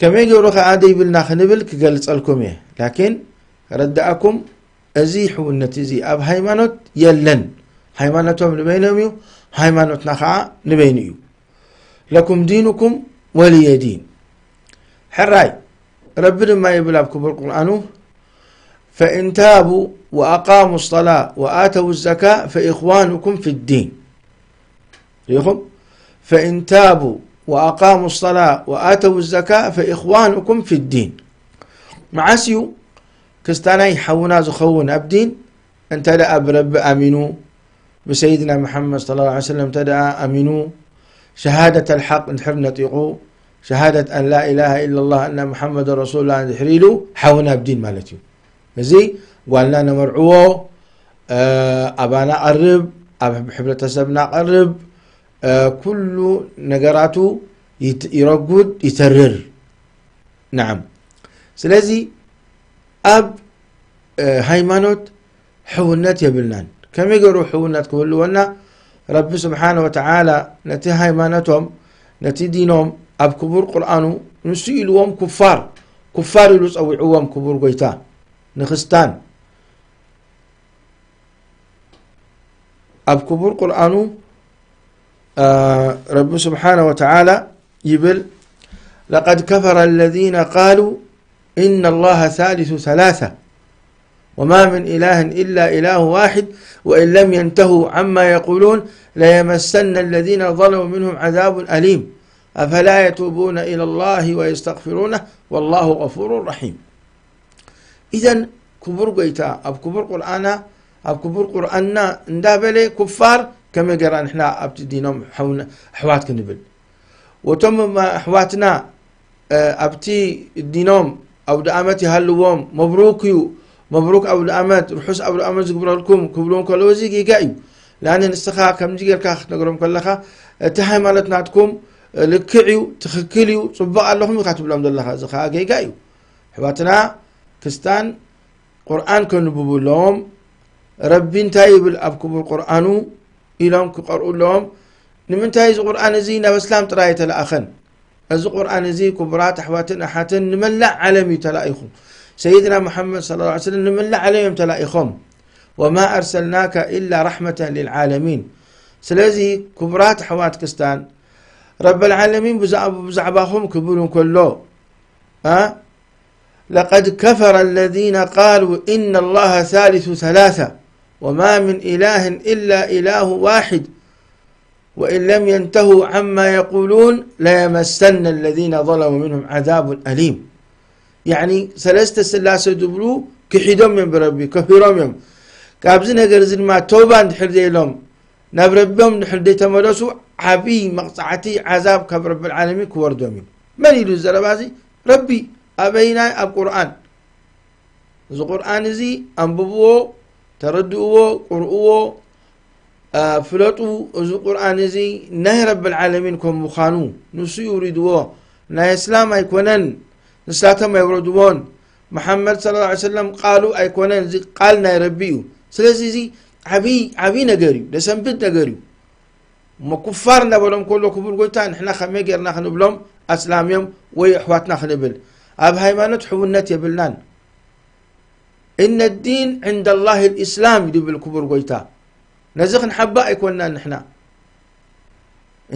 ከመይ ገይሩ ከኣ ደይብልና ክንብል ክገልጸልኩም እየ። ላኪን ረዳእኩም እዚ ሕውነት እዚ ኣብ ሃይማኖት የለን። ሃይማኖቶም ንበይኖም እዩ፣ ሃይማኖትና ከኣ ንበይኑ እዩ። ለኩም ዲኑኩም ወልየ ዲን። ሕራይ ረቢ ድማ ይብል ኣብ ክቡር ቁርኣኑ፣ ፈኢን ታቡ ወኣቃሙ ሰላ ወኣተው ዘካ ፈኢኽዋኑኩም ፊ ዲን። ርኢኹም? ፈኢን ታቡ ወኣቃሙ ሰላ ወኣተው ዘካ ፈኢኽዋኑኩም ፊ ዲን። መዓስ እዩ ክስታናይ ሓውና ዝኸውን ኣብ ዲን? እንተ ደኣ ብረቢ ኣሚኑ ብሰይድና መሓመድ ሰለላሁ ዐለይሂ ወሰለም እንተ ደኣ ኣሚኑ ሸሃደት ኣልሓቅ እንድሕር ነጢቑ ሸሃደት ኣን ላኢላሃ ኢላላህ ኣና ሙሓመድ ረሱሉላህ እንድሕር ኢሉ ሓውና ኣብ ዲን ማለት እዩ። እዚ ጓልና ነመርዕዎ፣ ኣባና ቀርብ፣ ኣብ ሕብረተሰብና ቀርብ፣ ኩሉ ነገራቱ ይረጉድ ይተርር። ናዓም። ስለዚ ኣብ ሃይማኖት ሕውነት የብልናን። ከመይ ገይሩ ሕውነት ክህልወና? ረቢ ስብሓነ ወተዓላ ነቲ ሃይማኖቶም ነቲ ዲኖም ኣብ ክቡር ቁርኣኑ ንሱ ኢልዎም ኩፋር ኩፋር ኢሉ ጸዊዕዎም ክቡር ጎይታ ንክስታን ኣብ ክቡር ቁርኣኑ ረቢ ስብሓነ ወተዓላ ይብል ለቀድ ከፈረ ለዚነ ቃሉ إن الله ثالث ثلاثة وما من إله إلا إله واحد وإن لم ينتهوا عما يقولون ليمسن الذين ظلموا منهم عذاب أليم. أفلا يتوبون إلى الله ويستغفرونه والله غفور رحيم. إذن ክቡር ጎይታ ኣብ ክቡር ቁርኣና ኣብ ክቡር ቁርኣንና እንዳበለ ኩፋር ከመይ ገይራ ንሕና ኣብቲ ዲኖም ኣሕዋት ክንብል? ወቶም ኣሕዋትና ኣብቲ ዲኖም ኣውደ ኣመት ይሃልዎም፣ መብሩክ እዩ፣ መብሩክ ኣውደ ኣመት፣ ርሑስ ኣውደ ኣመት ዝግብረልኩም ክብልዎም ከለዉ እዚ ጌጋ እዩ። ላነ ንስኻ ከምዚ ጌርካ ክትነግሮም ከለኻ እቲ ሃይማኖት ናትኩም ልክዕ እዩ፣ ትኽክል እዩ፣ ጽቡቕ ኣለኹም ኢኻ ትብሎም ዘለኻ፣ እዚ ኸኣ ጌጋ እዩ። ኣሕዋትና ክስታን ቁርኣን ከንብቡሎም፣ ረቢ እንታይ ይብል ኣብ ክቡር ቁርኣኑ ኢሎም ክቐርኡ ኣለዎም። ንምንታይ እዚ ቁርኣን እዚ ናብ እስላም ጥራይ ኣይተለኣኸን? እዚ ቁርኣን እዚ ክቡራት ኣሕዋትን ኣሓትን ንመላእ ዓለም እዩ ተላኢኹ። ሰይድና ሙሓመድ صلى الله عليه وسلم ንመላእ ዓለም እዮም ተላኢኾም። وما أرسلناك إلا رحمة للعالمين። ስለዚ ክቡራት ኣሕዋት ክስታን ረበል ዓለሚን ብዛዕባኹም ክብል እንከሎ لقد كفر الذين قالوا إن الله ثالث ثلاثة وما من إله إلا إله واحد وإن لم ينتهوا عما يقولون ليمسن الذين ظلموا منهم عذاب أليم. يعني ሰለስተ ስላሰ ዝብሉ ክሒዶም እዮም ብረቢ፣ ከፊሮም እዮም። ካብዚ ነገር እዚ ድማ ተውባ እንድሕር ዘይሎም ናብ ረቢኦም እንድሕር ዘይተመለሱ ዓብዪ መቕፃዕቲ ዓዛብ ካብ ረብል ዓለሚን ክወርዶም እዩ። መን ኢሉ ዘረባ እዚ? ረቢ። ኣበይናይ? ኣብ ቁርኣን። እዚ ቁርኣን እዚ ኣንብብዎ፣ ተረድእዎ፣ ቁርእዎ፣ ፍለጡ። እዚ ቁርኣን እዚ ናይ ረብል ዓለሚን ከም ምዃኑ ንሱ ይውሪድዎ፣ ናይ እስላም ኣይኮነን፣ ንሳቶም ኣይውረድዎን። መሓመድ صلى الله عليه وسلم ቃሉ ኣይኮነን፣ እዚ ቃል ናይ ረቢ እዩ። ስለዚ እዚ ዓብዪ ዓብዪ ነገር እዩ፣ ደሰንብድ ነገር እዩ። እሞ ኩፋር እናበሎም ከሎ ክቡር ጎይታ ንሕና ከመይ ጌርና ክንብሎም ኣስላም እዮም ወይ ኣሕዋትና ክንብል? ኣብ ሃይማኖት ሕውነት የብልናን። إن الدين عند الله الإسلام ይብል ክቡር ጎይታ። ነዚ ክንሓባ ኣይኮንናን ንሕና።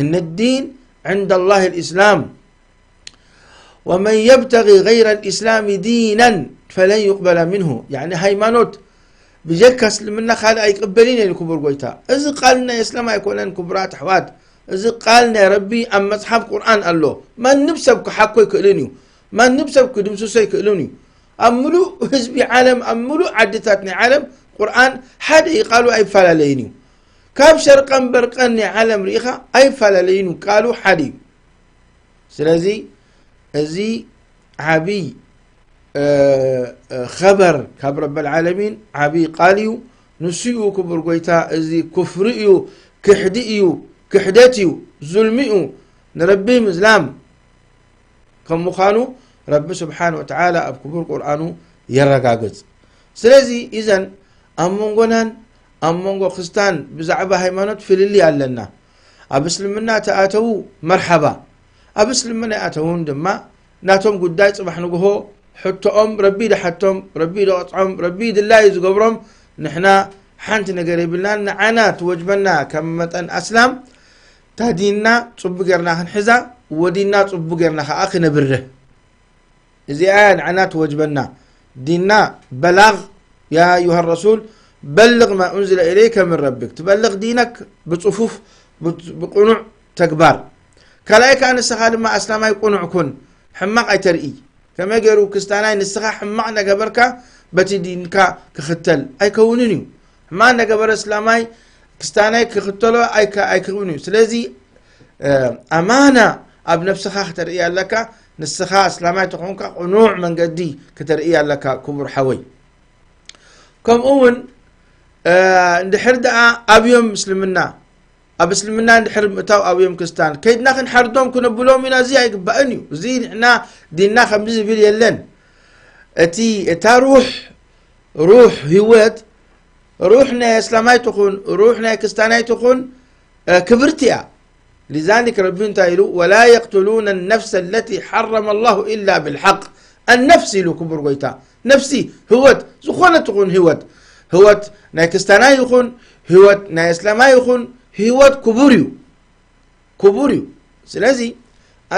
إن الدين عند الله الإسلام ومن يبتغ غير الإسلام دينا فلن يقبل منه. يعني ሃይማኖት ብጀካ እስልምና ካልእ ኣይቅበልን ኢሉ ክቡር ጎይታ። እዚ ቃል ናይ እስላም ኣይኮነን ክቡራት ኣሕዋት። እዚ ቃል ናይ ረቢ ኣብ መጽሓፍ ቁርኣን ኣሎ። ማንም ሰብ ክሓኮ ኣይክእልን እዩ። ማንም ሰብ ክድምስሶ ኣይክእልን እዩ። ኣብ ምሉእ ህዝቢ ዓለም፣ ኣብ ምሉእ ዓድታት ናይ ዓለም ቁርኣን ሓደ እዩ፣ ቃሉ ኣይፈላለይን እዩ። ካብ ሸርቀን በርቀን ናይ ዓለም ርኢኻ ኣይፈላለይን እዩ፣ ቃሉ ሓደ እዩ። ስለዚ እዚ ዓብይ ኸበር ካብ ረበል ዓለሚን ዓብይ ቃል እዩ። ንሱ እዩ ክቡር ጎይታ፣ እዚ ኩፍሪ እዩ፣ ክሕዲ እዩ፣ ክሕደት እዩ፣ ዙልሚ እዩ፣ ንረቢ ምዝላም ከም ምዃኑ ረቢ ስብሓን ወተዓላ ኣብ ክቡር ቁርኣኑ የረጋግጽ። ስለዚ እዘን ኣብ መንጎናን ኣብ መንጎ ክስታን ብዛዕባ ሃይማኖት ፍልልይ ኣለና። ኣብ እስልምና ተኣተዉ መርሓባ፣ ኣብ እስልምና ይኣተውን ድማ ናቶም ጉዳይ ጽባሕ ንግሆ ሕቶኦም ረቢ ድሓቶም፣ ረቢ ድቐጽዖም፣ ረቢ ድላዩ ዝገብሮም። ንሕና ሓንቲ ነገር የብልናን። ንዓና ትወጅበና ከም መጠን ኣስላም እታ ዲንና ጽቡ ጌርና ክንሕዛ፣ ወዲንና ጽቡ ጌርና ከኣ ክነብርህ። እዚኣ እያ ንዓና ትወጅበና። ዲንና በላግ፣ ያ ኣዩሃ ረሱል በልግ ማ ኡንዝለ ኢለይከ ምን ረቢክ፣ ትበልግ ዲነክ ብጽፉፍ ብጽ-፣ ብቅኑዕ ተግባር። ካልኣይ ከኣ ንስኻ ድማ ኣስላማይ ቅኑዕ ኩን፣ ሕማቕ ኣይተርኢ። ከመይ ገይሩ ክስታናይ ንስኻ ሕማቕ እናገበርካ በቲ ዲንካ ክኽተል ኣይከውንን እዩ። ሕማቕ እናገበረ እስላማይ ክስታናይ ክኽተሎ ኣይከ-፣ ኣይከውን እዩ። ስለዚ ኣማና ኣብ ነብስኻ ክተርኢ ኣለካ። ንስኻ እስላማይ ተኾንካ ቅኑዕ መንገዲ ክተርኢ ኣለካ ክቡር ሓወይ። ከምኡ እውን እንድሕር ደኣ ኣብዮም ምስልምና ኣብ እስልምና እንድሕር ምእታው ኣብዮም ክስታን ከይድና ክንሓርዶም ክነብሎም ኢና። እዚ ኣይግባእን እዩ። እዚ ንሕና ዲንና ከምዚ ዝብል የለን። እቲ እታ ሩሕ ሩሕ ህይወት ሩሕ ናይ እስላማይ ትኹን ሩሕ ናይ ክስታናይ ትኹን ክብርቲ እያ። لذلك ረቢ እንታይ ኢሉ ولا يقتلون النفس التي حرم الله إلا بالحق النفس ኢሉ ክቡር ጎይታ ነፍሲ ህይወት ዝኾነ ትኹን ህይወት ህይወት ናይ ክስታናይ ይኹን ህይወት ናይ እስላማይ ይኹን ህይወት ክቡር እዩ። ክቡር እዩ። ስለዚ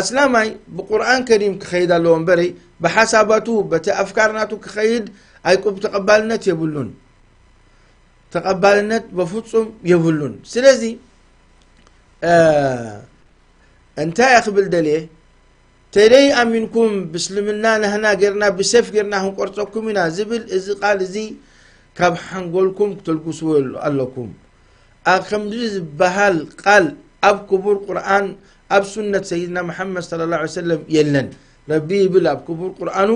ኣስላማይ ብቁርኣን ከሪም ክኸይድ ኣለዎ እምበሪ ብሓሳባቱ በቲ ኣፍካር ናቱ ክኸይድ ኣይቁብ ተቐባልነት የብሉን። ተቐባልነት በፍጹም የብሉን። ስለዚ እንታይ እየ ክብል ደልየ? ተደይ ኣሚንኩም ብእስልምና ናህና ጌርና ብሰፍ ጌርና ክንቆርፀኩም ኢና ዝብል እዚ ቃል እዚ ካብ ሓንጎልኩም ክትልግስዎ ኣለኩም። ኣ ከምዚ ዝበሃል ቃል ኣብ ክቡር ቁርኣን ኣብ ሱነት ሰይድና መሓመድ ሰለላሁ ዐለይሂ ወሰለም የለን። ረቢ ይብል ኣብ ክቡር ቁርኣኑ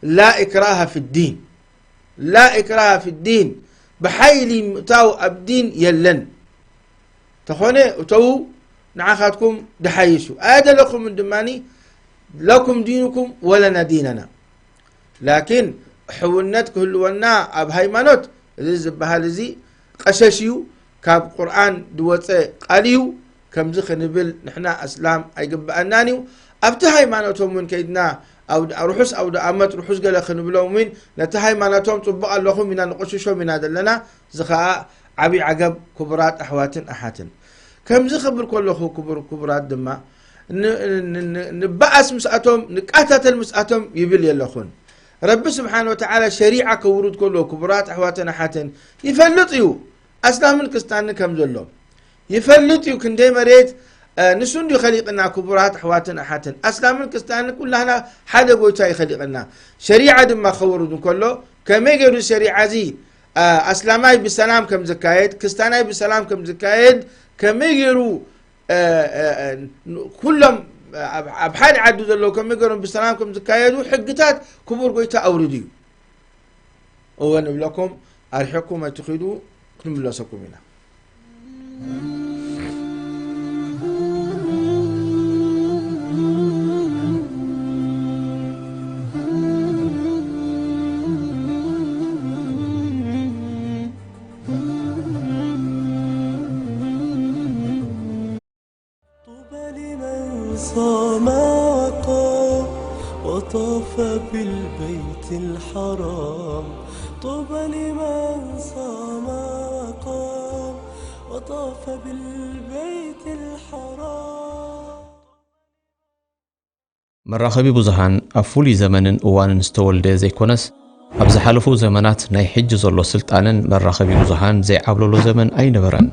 ላ ኢክራሃ ፊ ዲን፣ ላ ኢክራሃ ፊ ዲን፣ ብሓይሊ ምእታው ኣብ ዲን የለን። ተኾነ እተዉ ንዓኻትኩም ድሓይሽ እዩ። ኣየደለኹምን ድማኒ ለኩም ዲኑኩም ወለና ዲነና። ላኪን ሕውነት ክህልወና ኣብ ሃይማኖት እዚ ዝበሃል እዚ ቀሸሽ እዩ፣ ካብ ቁርኣን ዝወፀ ቃል እዩ። ከምዚ ክንብል ንሕና ኣስላም ኣይግበኣናን እዩ። ኣብቲ ሃይማኖቶም እውን ከይድና ኣውድ-፣ ርሑስ ኣውደ ኣመት ርሑስ ገለ ክንብሎም እውን ነቲ ሃይማኖቶም ፅቡቕ ኣለኹም ኢና ንቆሽሾም ኢና ዘለና። እዚ ኸዓ ዓብዪ ዓገብ ክቡራት ኣሕዋትን ኣሓትን። ከምዚ ክብል ከለኹ ክቡር ክቡራት ድማ ን-፣ ን-፣ ን-፣ ንበኣስ ምስኣቶም ንቃታተል ምስኣቶም ይብል የለኹን። ረቢ ስብሓን ወተዓላ ሸሪዓ ከውርድ ከሎ ክቡራት ኣሕዋትን ኣሓትን ይፈልጥ እዩ። ኣስላምን ክስታንን ከም ዘሎ ይፈልጥ እዩ። ክንደይ መሬት፣ እ፣ ንሱ እንድዩ ኸሊቕና። ክቡራት ኣሕዋትን ኣሓትን፣ ኣስላምን ክስታንን ኩላህና ሓደ ጎይታ እዩ ኸሊቕና። ሸሪዓ ድማ ከወርድ እንከሎ ከመይ ገይሩ ሸሪዓ እዚ፣ እ፣ ኣስላማይ ብሰላም ከም ዝካየድ፣ ክስታናይ ብሰላም ከም ዝካየድ ከመይ ገይሩ፣ እ፣ እ፣ እ፣ ኩሎም ኣብ፣ ኣብ ሓደ ዓዲ ዘለዉ ከመይ ገይሮም ብሰላም ከም ዝካየዱ ሕግታት ክቡር ጎይታ ኣውርድ እዩ። እወ ንብለኩም፣ ኣርሒቕኩም ኣይትኺዱ፣ ክንምለሰኩም ኢና። طوبى لمن صام وقام وطاف بالبيت الحرام. طوبى لمن صام وقام وطاف بالبيت الحرام. መራኸቢ ብዙሃን ኣብ ፍሉይ ዘመንን እዋንን ዝተወልደ ዘይኮነስ፣ ኣብ ዝሓለፉ ዘመናት ናይ ሕጂ ዘሎ ስልጣነን መራኸቢ ብዙሃን ዘይዓብለሎ ዘመን ኣይነበረን።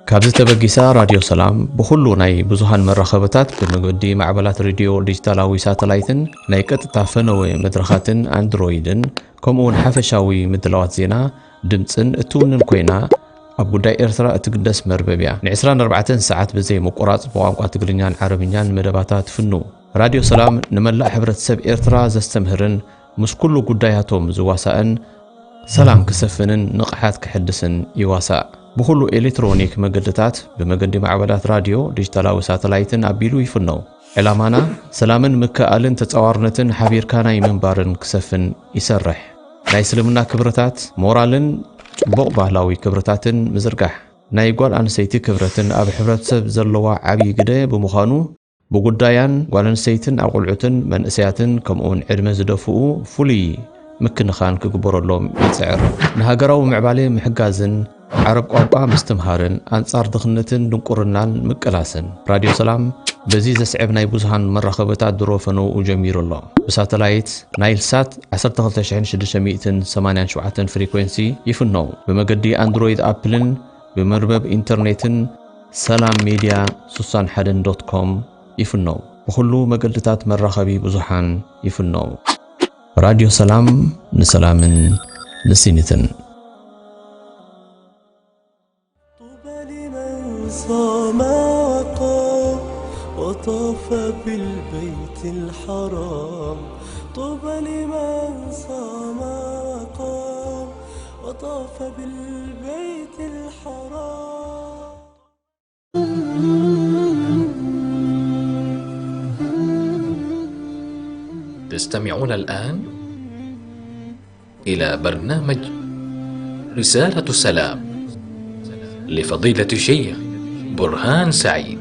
ካብዚ ተበጊሳ ራድዮ ሰላም ብኹሉ ናይ ብዙሃን መራኸብታት ብመገዲ ማዕበላት ሬድዮ ዲጂታላዊ ሳተላይትን ናይ ቀጥታ ፈነወ መድረኻትን ኣንድሮይድን ከምኡውን ሓፈሻዊ ምድላዋት ዜና ድምጽን እትውንን ኮይና፣ ኣብ ጉዳይ ኤርትራ እትግደስ መርበብ እያ። ን ዕስራን ኣርባዕተን ሰዓት ብዘይ ምቁራጽ ብቋንቋ ትግርኛን ዓረብኛን መደባታ ትፍኑ። ራድዮ ሰላም ንመላእ ሕብረተሰብ ኤርትራ ዘስተምህርን ምስ ኩሉ ጉዳያቶም ዝዋሳእን ሰላም ክሰፍንን ንቕሓት ክሕድስን ይዋሳእ። ብኹሉ ኤሌክትሮኒክ መገድታት ብመገዲ ማዕበላት ራድዮ ዲጂታላዊ ሳተላይትን ኣቢሉ ይፍነው። ዕላማና ሰላምን ምክእኣልን ተጻዋርነትን ሓቢርካ ናይ ምንባርን ክሰፍን ይሰርሕ። ናይ እስልምና ክብርታት፣ ሞራልን ጽቡቕ ባህላዊ ክብርታትን ምዝርጋሕ። ናይ ጓል ኣንስተይቲ ክብረትን ኣብ ሕብረተሰብ ዘለዋ ዓብዪ ግደ ብምዃኑ፣ ብጉዳያን ጓል ኣንስተይትን ኣቑልዑትን መንእሰያትን ከምኡውን ዕድመ ዝደፍኡ ፍሉይ ምክንኻን ክግበረሎም ይጽዕር። ንሃገራዊ ምዕባሌ ምሕጋዝን ዓረብ ቋንቋ ምስትምሃርን ኣንጻር ድኽነትን ድንቁርናን ምቅላስን። ራድዮ ሰላም በዚ ዘስዕብ ናይ ብዙሃን መራኸብታት ድሮ ፈነውኡ ጀሚሩ ኣሎ። ብሳተላይት ናይል ሳት ዓሰርተ ክልተ ሽሕን ሽዱሽተ ሚእትን ሰማንያን ሸውዓተን ፍሪኮንሲ ይፍነው። ብመገዲ ኣንድሮይድ ኣፕልን ብመርበብ ኢንተርኔትን ሰላም ሜድያ ስሳን ሓደን ዶት ኮም ይፍነው። ብኹሉ መገድታት መራኸቢ ብዙሓን ይፍነው። ራድዮ ሰላም ንሰላምን ንሲኒትን። طوبى لمن صام وقام وطاف بالبيت الحرام. طوبى لمن صام وقام وطاف بالبيت الحرام. تستمعون الآن إلى برنامج رسالة سلام لفضيلة الشيخ برهان سعيد.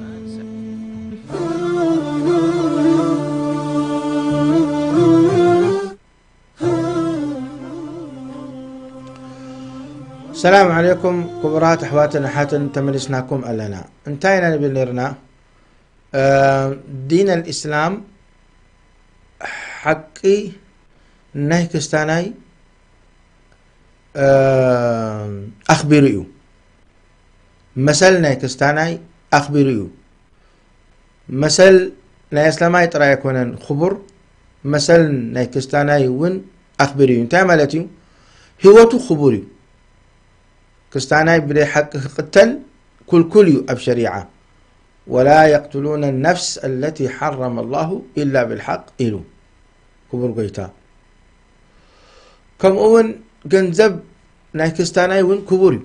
ሰላም ዓለይኩም ክቡራት ኣሕዋትን ኣሓትን፣ ተመሊስናኩም ኣለና። እንታይ ኢና ንብል ነርና? ዲን ኣልእስላም ሓቂ ናይ ክስታናይ ኣኽቢሩ እዩ። መሰል ናይ ክስታናይ ኣኽቢሩ እዩ። መሰል ናይ ኣስላማይ ጥራይ ኣይኮነን ክቡር፣ መሰል ናይ ክስታናይ እውን ኣኽብር እዩ። እንታይ ማለት እዩ? ህይወቱ ክቡር እዩ። ክስታናይ ብደይ ሓቂ ክቕተል ኩልኩል እዩ ኣብ ሸሪዓ። "ወላ የቅትሉነ ነፍስ ኣለቲ ሓረመ ላሁ ኢላ ብልሓቅ" ኢሉ ክቡር ጎይታ። ከምኡ እውን ገንዘብ ናይ ክስታናይ እውን ክቡር እዩ።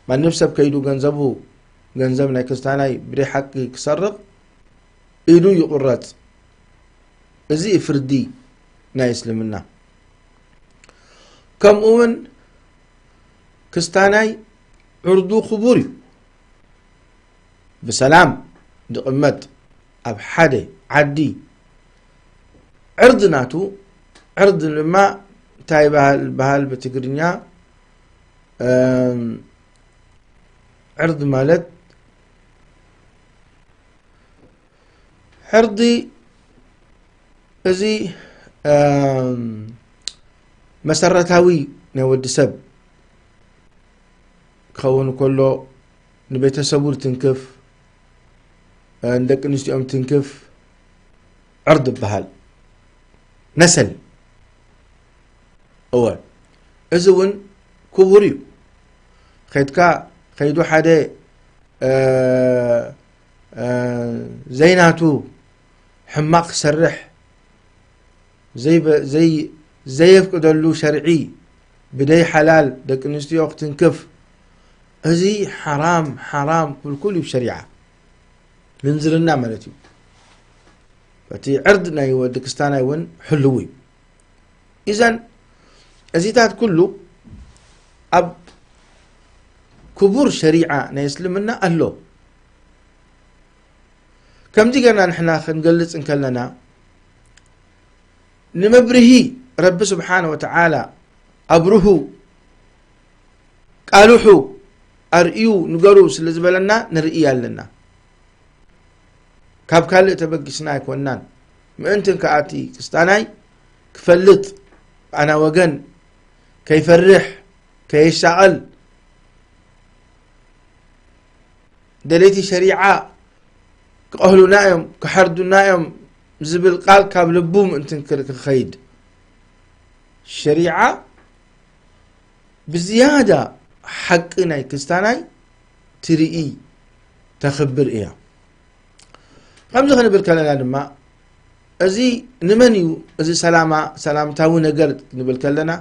ማንም ሰብ ከይዱ ገንዘቡ፣ ገንዘብ ናይ ክስታናይ ብደይ ሓቂ ክሰርቕ ኢዱ ይቑረጽ። እዚ እዩ ፍርዲ ናይ እስልምና። ከምኡ እውን ክስታናይ ዕርዱ ክቡር እዩ። ብሰላም ዝቕመጥ ኣብ ሓደ ዓዲ ዕርዲ ናቱ፣ ዕርዲ ድማ እንታይ ይበሃል፣ በሃል ብትግርኛ? እም፣ ዕርዲ ማለት ዕርዲ እዚ፣ እም፣ መሰረታዊ ናይ ወዲ ሰብ ክኸውን ከሎ፣ ንቤተሰቡ ትንክፍ፣ እ፣ ንደቂ ኣንስትዮኦም ትንክፍ፣ ዕርዲ ይበሃል። ነሰል። እወ፣ እዚ እውን ክቡር እዩ። ኸይድካ፣ ኸይዱ ሓደ፣ እ፣ እ፣ ዘይናቱ ሕማቕ ክሰርሕ፣ ዘይበ-፣ ዘይ-፣ ዘየፍቅደሉ ሸርዒ፣ ብደይ ሓላል ደቂ ኣንስትዮ ክትንክፍ፣ እዚ ሓራም፣ ሓራም፣ ኩልኩል እዩ ብሸሪዓ። ምንዝርና ማለት እዩ። እቲ ዕርድ ናይ ወዲ ክስታናይ እውን ሕልው እዩ። ኢዘን እዚታት ኩሉ ኣብ ክቡር ሸሪዓ ናይ እስልምና ኣሎ። ከምዚ ገና ንሕና ክንገልጽ እንከለና፣ ንመብርሂ ረቢ ስብሓነ ወተዓላ ኣብርሁ፣ ቃልሑ፣ ኣርእዩ፣ ንገሩ ስለ ዝበለና ንርኢ ኣለና። ካብ ካልእ ተበጊስና ኣይኮንናን። ምእንትን ከኣ እቲ ክስታናይ ክፈልጥ፣ ኣና ወገን ከይፈርሕ፣ ከየሻቐል፣ ደለይቲ ሸሪዓ ክቐህሉና እዮም፣ ክሓርዱና እዮም ዝብል ቃል ካብ ልቡ ምእንትን ክር-፣ ክኸይድ። ሸሪዓ ብዝያዳ ሓቂ ናይ ክስታናይ ትርኢ፣ ተኽብር እያ። ከምዚ ክንብል ከለና ድማ፣ እዚ ንመን እዩ? እዚ ሰላማ-፣ ሰላምታዊ ነገር ክንብል ከለና፣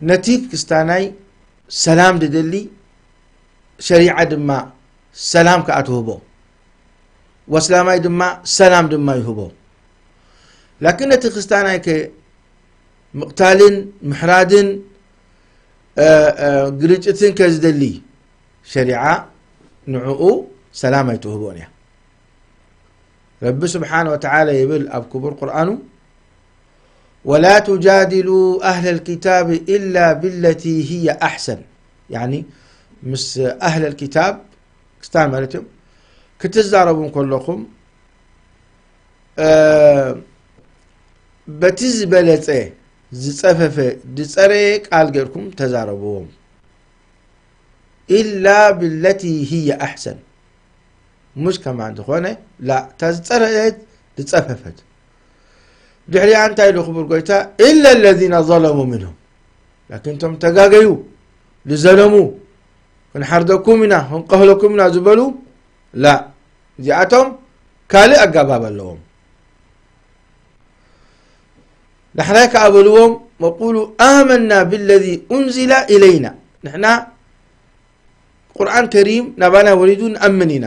ነቲ ክስታናይ ሰላም ዝደሊ፣ ሸሪዓ ድማ ሰላም ከኣ ትህቦ። ወስላማይ ድማ ሰላም ድማ ይህቦ። ላኪን ነቲ ክስታናይ ከ ምቕታልን ምሕራድን፣ እ፣ እ፣ ግርጭትን ከዝደሊ ሸሪዓ ንዕኡ ሰላም ኣይትህቦን እያ። ረቢ ስብሓነ ወተዓላ ይብል ኣብ ክቡር ቁርኣኑ፣ "ወላ ቱጃዲሉ ኣህለል ኪታብ ኢላ ብለቲ ህየ ኣሕሰን።" ያኒ ምስ ኣህለል ኪታብ፣ ክስታን ማለት እዮም፣ ክትዛረቡ እንከለኹም፣ እ፣ በቲ ዝበለጸ፣ ዝጸፈፈ፣ ዝጸረየ ቃል ጌርኩም ተዛረብዎም። ኢላ ብለቲ ህየ ኣሕሰን። ሙሽ ከማን ዝኾነ፣ ላ፣ እታ ዝጸረየት፣ ዝጸፈፈት። ድሕሪኣ እንታይ ኢሉ ክቡር ጎይታ? "ኢላ ለዚነ ዘለሙ ምንሁም።" ላኪን እቶም ተጋገዩ፣ ዝዘለሙ፣ "ክንሓርደኩም ኢና፣ ክንቀህለኩም ኢና" ዝበሉ፣ ላ፣ እዚኣቶም ካልእ ኣገባብ ኣለዎም። ዳሕራይ ከኣ በልዎም፣ "ወቁሉ ኣመና ብለዚ ኡንዚላ ኢለይና።" ንሕና ቁርኣን ከሪም ናባና ወሪዱ ንኣምን ኢና።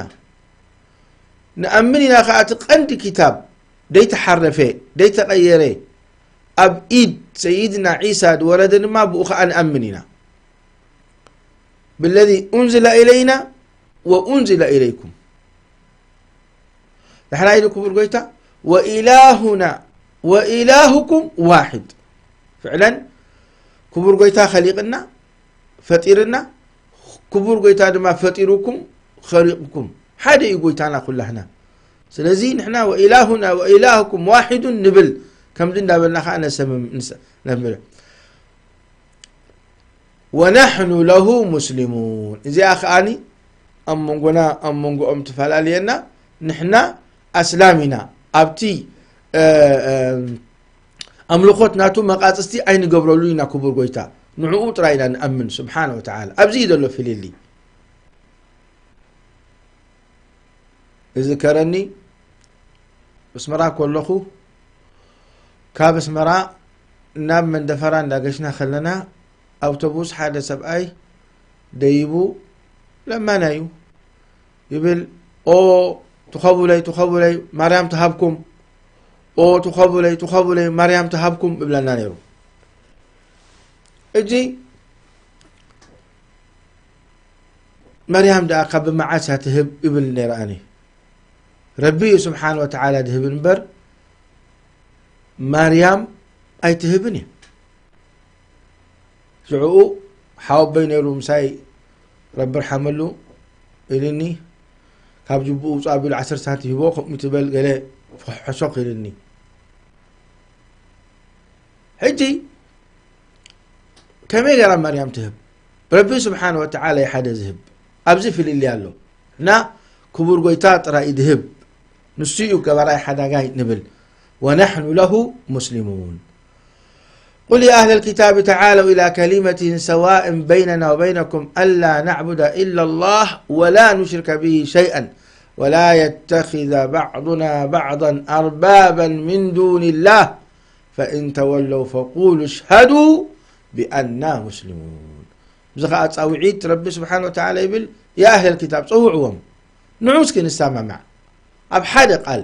ንኣምን ኢና ከኣ እቲ ቀንዲ ኪታብ ደይተሓረፈ፣ ደይተቐየረ፣ ኣብ ኢድ ሰይድና ዒሳ ዝወረደ ድማ ብኡ ከኣ ንኣምን ኢና። "ብለዚ ኡንዚላ ኢለይና ወኡንዚላ ኢለይኩም።" ዳሕራይ ኢሉ ክቡር ጎይታ፣ "ወኢላሁና ወኢላሁኩም ዋሒድ።" ፍዕለን ክቡር ጎይታ ኸሊቕና፣ ፈጢርና፣ ክቡር ጎይታ ድማ ፈጢሩኩም፣ ኸሊቕኩም። ሓደ እዩ ጎይታና ኩላህና። ስለዚ ንሕና "ወኢላሁና ወኢላሁኩም ዋሒዱን" ንብል፣ ከምዚ እንዳበልና ኸዓ ነሰምም-፣ ንሰ-፣ ነብል። "ወነሕኑ ለሁ ሙስሊሙን።" እዚኣ ከኣኒ ኣብ መንጎና ኣብ መንጎኦም ትፈላለየና። ንሕና ኣስላም ኢና። ኣብቲ እ፣ እ፣ ኣምልኾት ናቱ መቓጽስቲ ኣይንገብረሉ ኢና። ክቡር ጎይታ ንዕኡ ጥራይ ኢና ንኣምን ስብሓነ ወተዓላ። ኣብዚ እዩ ዘሎ ፍልልይ። እዝከረኒ ኣስመራ ከለኹ፣ ካብ ኣስመራ ናብ መንደፈራ እንዳገሽና ከለና፣ ኣውቶቡስ ሓደ ሰብኣይ ደይቡ፣ ለማና እዩ ይብል። "ኦ ትኸቡለይ፣ ትኸቡለይ፣ ማርያም ትሃብኩም፣ ኦ ትኸቡለይ፣ ትኸቡለይ፣ ማርያም ትሃብኩም" እብለና ነይሩ። እጂ ማርያም ደኣ ካብ መዓስ እያ ትህብ ይብል ነይረ ኣነ። ረቢ እዩ ስብሓን ወተዓላ ድህብ እምበር፣ ማርያም ኣይትህብን እዩ። ሽዑኡ ሓወቦይ ነይሩ ምሳይ፣ ረቢ ርሓመሉ፣ ኢልኒ፣ ካብ ጅቡኡ ውፅእ ኣቢሉ ዓሰርተ ሳንቲም ሂቦ፣ ከምኡ ትበል ገለ ፈሖሾኽ ኢልኒ። ሕጂ ከመይ ገይራ ማርያም ትህብ? ረቢ ስብሓን ወተዓላ እዩ ሓደ ዝህብ። ኣብዚ ፍልልይ ኣሎ። እና ክቡር ጎይታ ጥራይ እዩ ዝህብ። ንሱ እዩ ገባራይ ሓዳጋይ ንብል። "ወነሕኑ ለሁ ሙስሊሙን። ቁል ያ ኣህለል ኪታቢ ተዓለው ኢላ ከሊመትን ሰዋእን በይነና ወበይነኩም ኣላ ናዕቡደ ኢላ ላህ ወላ ኑሽርከ ብሂ ሸይአን ወላ የተኪዘ ባዕዱና ባዕዳን ኣርባበን ሚን ዱኒ ላህ ፈኢን ተወለው ፈቁሉ ሽሀዱ ቢኣና ሙስሊሙን." እዚ ኸዓ ጻውዒት ረቢ ስብሓን ወተዓላ ይብል፣ "ያ ኣህለል ኪታብ፣ ጸውዕዎም። ንዑ እስኪ ንሰማማዕ ኣብ ሓደ ቃል።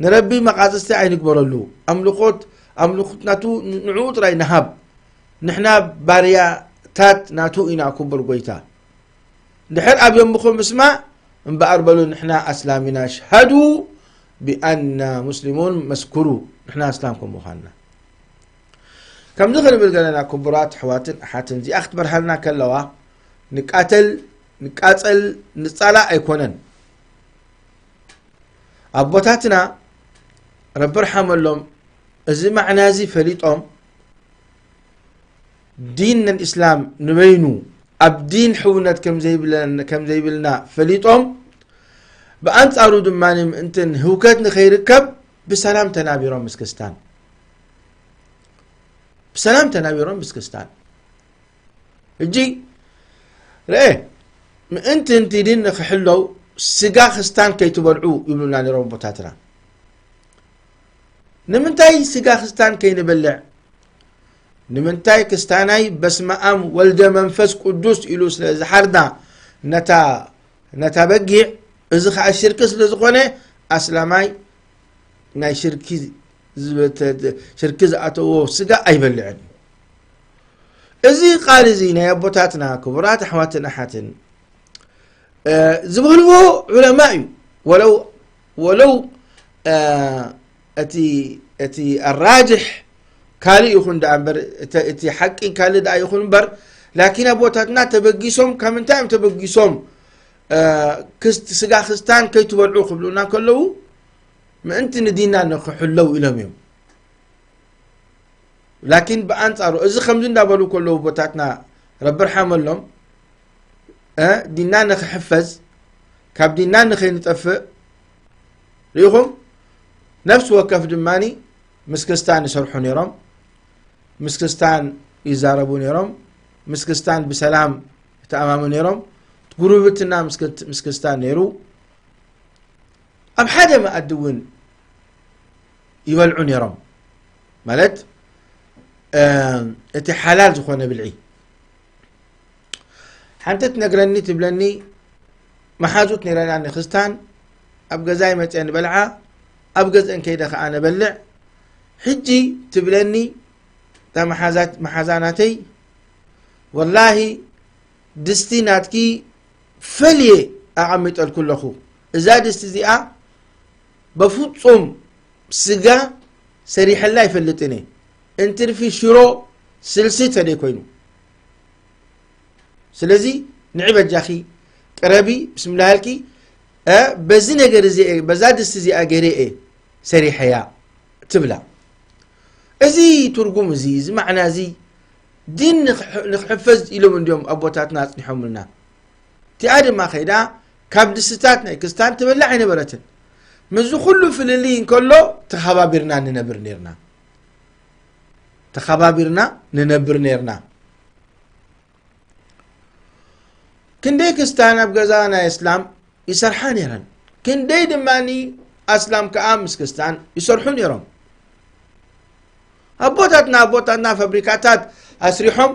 ንረቢ መቓጽስቲ ኣይንግበረሉ። ኣምልኾት፣ ኣምልኾት ናቱ ንዕኡ ጥራይ ንሃብ። ንሕና ባርያታት ናቱ ኢና፣ ክቡር ጎይታ። እንድሕር ኣብዮምኹም ምስማዕ እምበኣር በሉ፣ ንሕና ኣስላም ኢና። ሽሀዱ ቢኣና ሙስሊሙን፣ መስክሩ፣ ንሕና ኣስላም ከም ምዃንና." ከምዚ ክንብል ከለና፣ ክቡራት ኣሕዋትን ኣሓትን፣ እዚኣ ክትበርሃልና ከለዋ፣ ንቃተል፣ ንቃጸል፣ ንጻላእ ኣይኮነን። ኣቦታትና ረቢ ርሓመሎም፣ እዚ ማዕና እዚ ፈሊጦም፣ ዲን ኣልእስላም ንበይኑ ኣብ ዲን ሕውነት ከም ዘይብለን-፣ ከም ዘይብልና ፈሊጦም፣ ብኣንጻሩ ድማ ምእንትን ህውከት ንኸይርከብ ብሰላም ተናቢሮም ምስ ክስታን። ብሰላም ተናቢሮም ምስ ክስታን። ሕጂ ርአ፣ ምእንቲ እቲ ዲን ንኽሕለው ስጋ ክስታን ከይትበልዑ ይብሉና ነይሮም ኣቦታትና። ንምንታይ ስጋ ክስታን ከይንበልዕ? ንምንታይ ክስታናይ በስመ ኣብ ወልደ መንፈስ ቅዱስ ኢሉ ስለ ዝሓርዳ ነታ፣ ነታ በጊዕ፣ እዚ ኸዓ ሽርኪ ስለ ዝኾነ ኣስላማይ ናይ ሽርኪ ዝበተ-፣ ሽርኪ ዝኣተዎ ስጋ ኣይበልዕን እዩ። እዚ ቃል እዚ ናይ ኣቦታትና ክቡራት ኣሕዋትን ኣሓትን፣ እ፣ ዝበልዎ ዑለማ እዩ። ወለው፣ ወለው፣ እ፣ እቲ፣ እቲ ኣራጅሕ ካልእ ይኹን ደኣ እምበር፣ እቲ፣ እቲ ሓቂ ካልእ ደኣ ይኹን እምበር፣ ላኪን ኣቦታትና ተበጊሶም፣ ካብ ምንታይ እዮም ተበጊሶም? እ፣ ክስት-፣ ስጋ ክስታን ከይትበልዑ ክብሉና ከለዉ፣ ምእንቲ ንዲንና ንኽሕለው ኢሎም እዮም። ላኪን ብኣንጻሩ፣ እዚ ከምዚ እንዳበሉ ከለዉ ኣቦታትና ረቢ ርሓመሎም፣ እ፣ ዲንና ንኽሕፈዝ፣ ካብ ዲንና ንኸይንጠፍእ፣ ርኢኹም፣ ነፍሲ ወከፍ ድማኒ ምስ ክስታን ይሰርሑ ነይሮም፣ ምስ ክስታን ይዛረቡ ነይሮም፣ ምስ ክስታን ብሰላም ይተኣማሙ ነይሮም። ጉርብትና ምስ ክት-፣ ምስ ክስታን ነይሩ። ኣብ ሓደ መኣዲ እውን ይበልዑ ነይሮም። ማለት፣ እ፣ እቲ ሓላል ዝኾነ ብልዒ። ሓንቲ ትነግረኒ፣ ትብለኒ፣ መሓዙት ነይረና ንክስታን፣ ኣብ ገዛይ መፅአ ንበልዓ፣ ኣብ ገዝአን ከይደ ከዓ ነበልዕ። ሕጂ ትብለኒ፣ እታ መሓዛት-፣ መሓዛ ናተይ፣ "ወላሂ ድስቲ ናትኪ ፈልየ ኣቐሚጠልኩ ኣለኹ። እዛ ድስቲ እዚኣ በፍጹም ስጋ ሰሪሐላ ኣይፈልጥን እየ። እንትርፊ ሽሮ፣ ስልሲ ተደይ ኮይኑ። ስለዚ ንዒ በጃኺ ቅረቢ፣ ብስምላህ ኢልኪ፣ እ፣ በዚ ነገር እዚ እየ፣ በዛ ድስቲ እዚኣ ገይረ እየ ሰሪሐያ" ትብላ። እዚ ትርጉም እዚ፣ እዚ ማዕና እዚ፣ ዲን ንኽሕ-፣ ንኽሕፈዝ ኢሎም እንድዮም ኣቦታትና ኣጽኒሖምልና። እቲኣ ድማ ከይዳ ካብ ድስታት ናይ ክስታን ትበልዕ ኣይነበረትን። ምስዚ ኩሉ ፍልልይ እንከሎ ተኸባቢርና ንነብር ነርና። ተኸባቢርና ንነብር ነርና። ክንደይ ክስታን ኣብ ገዛ ናይ እስላም ይሰርሓ ነይረን። ክንደይ ድማ ኣስላም ከኣ ምስ ክስታን ይሰርሑ ነይሮም። ኣቦታትና ኣቦታትና ፋብሪካታት ኣስሪሖም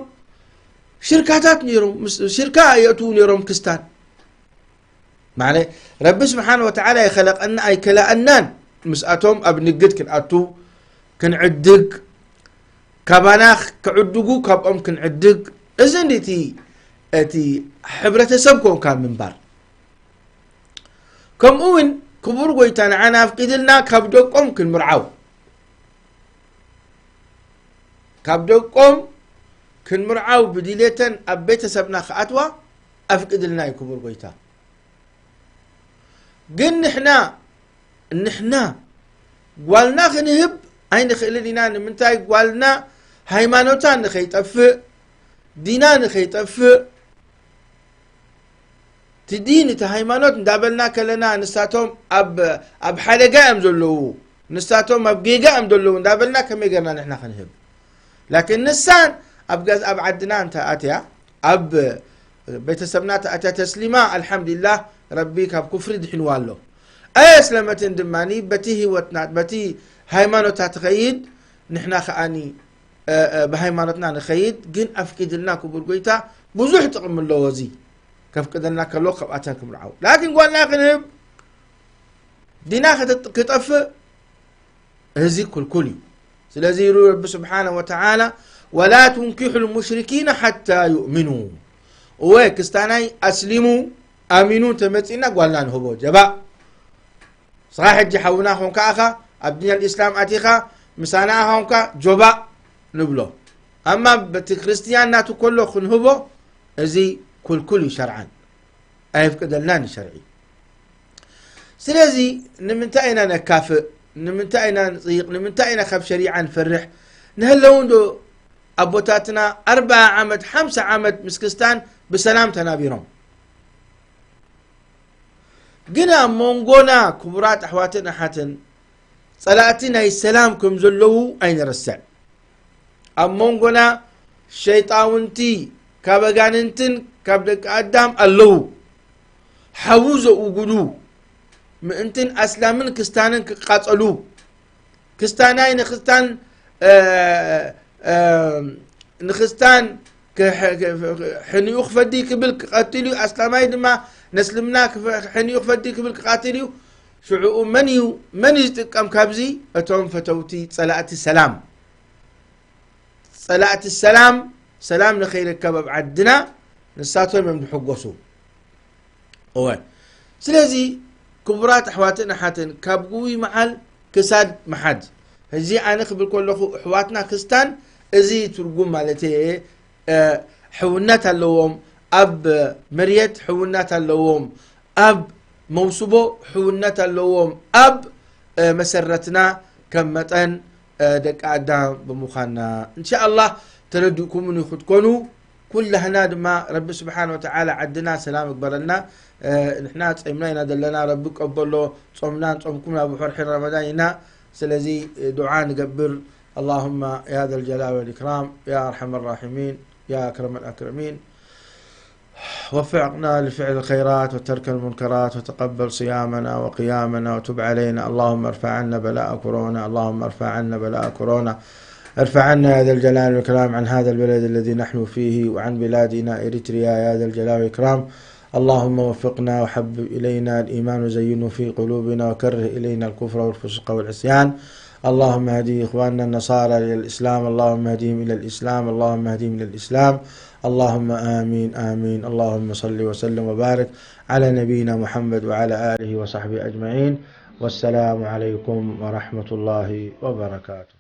ሽርካታት ነይሮም። ምስ ሽርካ የእትዉ ነይሮም ክስታን። ማለ ረቢ ስብሓን ወተዓላ ይኸለቀና ኣይከላእናን። ምስኣቶም ኣብ ንግድ ክንኣቱ ክንዕድግ፣ ካባና ክዕድጉ ካብኦም ክንዕድግ። እዚ እንዲቲ እቲ ሕብረተሰብ ኮንካ ምንባር። ከምኡ እውን ክቡር ጎይታ ንዓና ኣፍቂድልና ካብ ደቆም ክንምርዓው፣ ካብ ደቆም ክንምርዓው ብድሌተን ኣብ ቤተሰብና ክኣትዋ ኣፍቅድልና እዩ ክቡር ጎይታ። ግን ንሕና ንሕና ጓልና ክንህብ ኣይንኽእልን ኢና። ንምንታይ? ጓልና ሃይማኖታ ንኸይጠፍእ፣ ዲና ንኸይጠፍእ፣ እቲ ዲን እቲ ሃይማኖት እንዳበልና ከለና ንሳቶም ኣብ ኣብ ሓደጋ እዮም ዘለዉ፣ ንሳቶም ኣብ ጌጋ እዮም ዘለዉ እንዳበልና ከመይ ገርና ንሕና ክንህብ? ላኪን ንሳን ኣብ ገዝ ኣብ ዓድና እንተ ኣትያ ኣብ ቤተሰብና ተኣትያ ተስሊማ ኣልሓምዱሊላህ ረቢ ካብ ኩፍሪ ድሒንዋ ኣሎ። ኣየስለመትን ድማ በቲ ህይወትና በቲ ሃይማኖታ ትኸይድ። ንሕና ከኣኒ ብሃይማኖትና ንኸይድ ግን ኣፍቂድልና ክቡር ጎይታ ብዙሕ ጥቕሚ ኣለዎ። እዚ ከፍቅደልና ከሎ ካብኣተን ክምርዓው ላኪን ጓልና ክንህብ ዲና ክጠፍእ እዚ ኩልኩል እዩ። ስለዚ ኢሉ ረቢ ስብሓነ ወተዓላ ወላ ቱንኪሑ ልሙሽሪኪነ ሓታ ዩእምኑ። እወ ክስታናይ ኣስሊሙ ኣሚኑ እንተመፂእና ጓልና ንህቦ ጀባእ። ስኻ ሕጂ ሓውና ኾንካ ኣኻ ኣብ ዲን ኣልእስላም ኣቲኻ ምሳና ኣኻ ኾንካ ጆባእ ንብሎ። ኣማ በቲ ክርስትያን ናቱ ከሎ ክንህቦ እዚ ኩልኩል እዩ ሸርዓን። ኣየፍቅደልናን ሸርዒ። ስለዚ ንምንታይ ኢና ነካፍእ? ንምንታይ ኢና ንፅይቕ? ንምንታይ ኢና ካብ ሸሪዓ ንፈርሕ? ንህለውን ዶ ኣቦታትና ኣርብዓ ዓመት ሓምሳ ዓመት ምስ ክስታን ብሰላም ተናቢሮም። ግን ኣብ መንጎና ክቡራት ኣሕዋትን ኣሓትን ፀላእቲ ናይ ሰላም ከም ዘለዉ ኣይንረስዕ። ኣብ መንጎና ሸይጣውንቲ ካብ ኣጋንንትን ካብ ደቂ ኣዳም ኣለዉ። ሓዉ ዘውጉዱ ምእንትን ኣስላምን ክስታንን ክቃጸሉ ክስታናይ ንክስታን ንክስታን ሕንኡ ክፈዲ ክብል ክቐትል እዩ። ኣስላማይ ድማ ነስልምና ሕንኡ ክፈዲ ክብል ክቃትል እዩ። ሽዕኡ መን እዩ መን እዩ ዝጥቀም ካብዚ? እቶም ፈተውቲ ጸላእቲ ሰላም ጸላእቲ ሰላም ሰላም ንኸይርከብ ኣብ ዓድና ንሳቶም እዮም ዝሕጎሱ። እወ ስለዚ ክቡራት ኣሕዋትን ኣሓትን ካብ ጉይ መዓል ክሳድ መሓድ። እዚ ኣነ ክብል ከለኹ ኣሕዋትና ክስታን እዚ ትርጉም ማለት እየ። ሕውነት ኣለዎም፣ ኣብ መርየት ሕውነት ኣለዎም፣ ኣብ መውስቦ ሕውነት ኣለዎም፣ ኣብ መሰረትና ከም መጠን ደቂ ኣዳም ብምዃንና። እንሻኣላህ ተረዲእኩምኒ ክትኮኑ ኩላህና ድማ ረቢ ስብሓን ወተዓላ ዓድና ሰላም እግበረልና። ንሕና ጸምና ኢና ዘለና፣ ረቢ ቀበሎ ጾምናን ጾምኩም ናብ ሕርሒ ረመዳን ኢና። ስለዚ ዱዓ ንገብር። اللهم يا ذا الجلال والإكرام يا أرحم الراحمين يا أكرم الأكرمين وفقنا لفعل الخيرات وترك المنكرات وتقبل صيامنا وقيامنا وتب علينا. اللهم ارفع عنا بلاء كورونا. اللهم ارفع عنا بلاء كورونا. ارفع عنا يا ذا الجلال والإكرام عن هذا البلد الذي نحن فيه وعن بلادنا إريتريا يا ذا الجلال والإكرام. اللهم وفقنا وحبب إلينا الإيمان وزينه في قلوبنا وكره إلينا الكفر والفسق والعصيان. اللهم اهد إخواننا النصارى إلى الإسلام. اللهم اهدهم إلى الإسلام. اللهم اهدهم إلى الإسلام. اللهم آمين، آمين. اللهم صل وسلم وبارك على نبينا محمد وعلى آله وصحبه أجمعين. والسلام عليكم ورحمة الله وبركاته.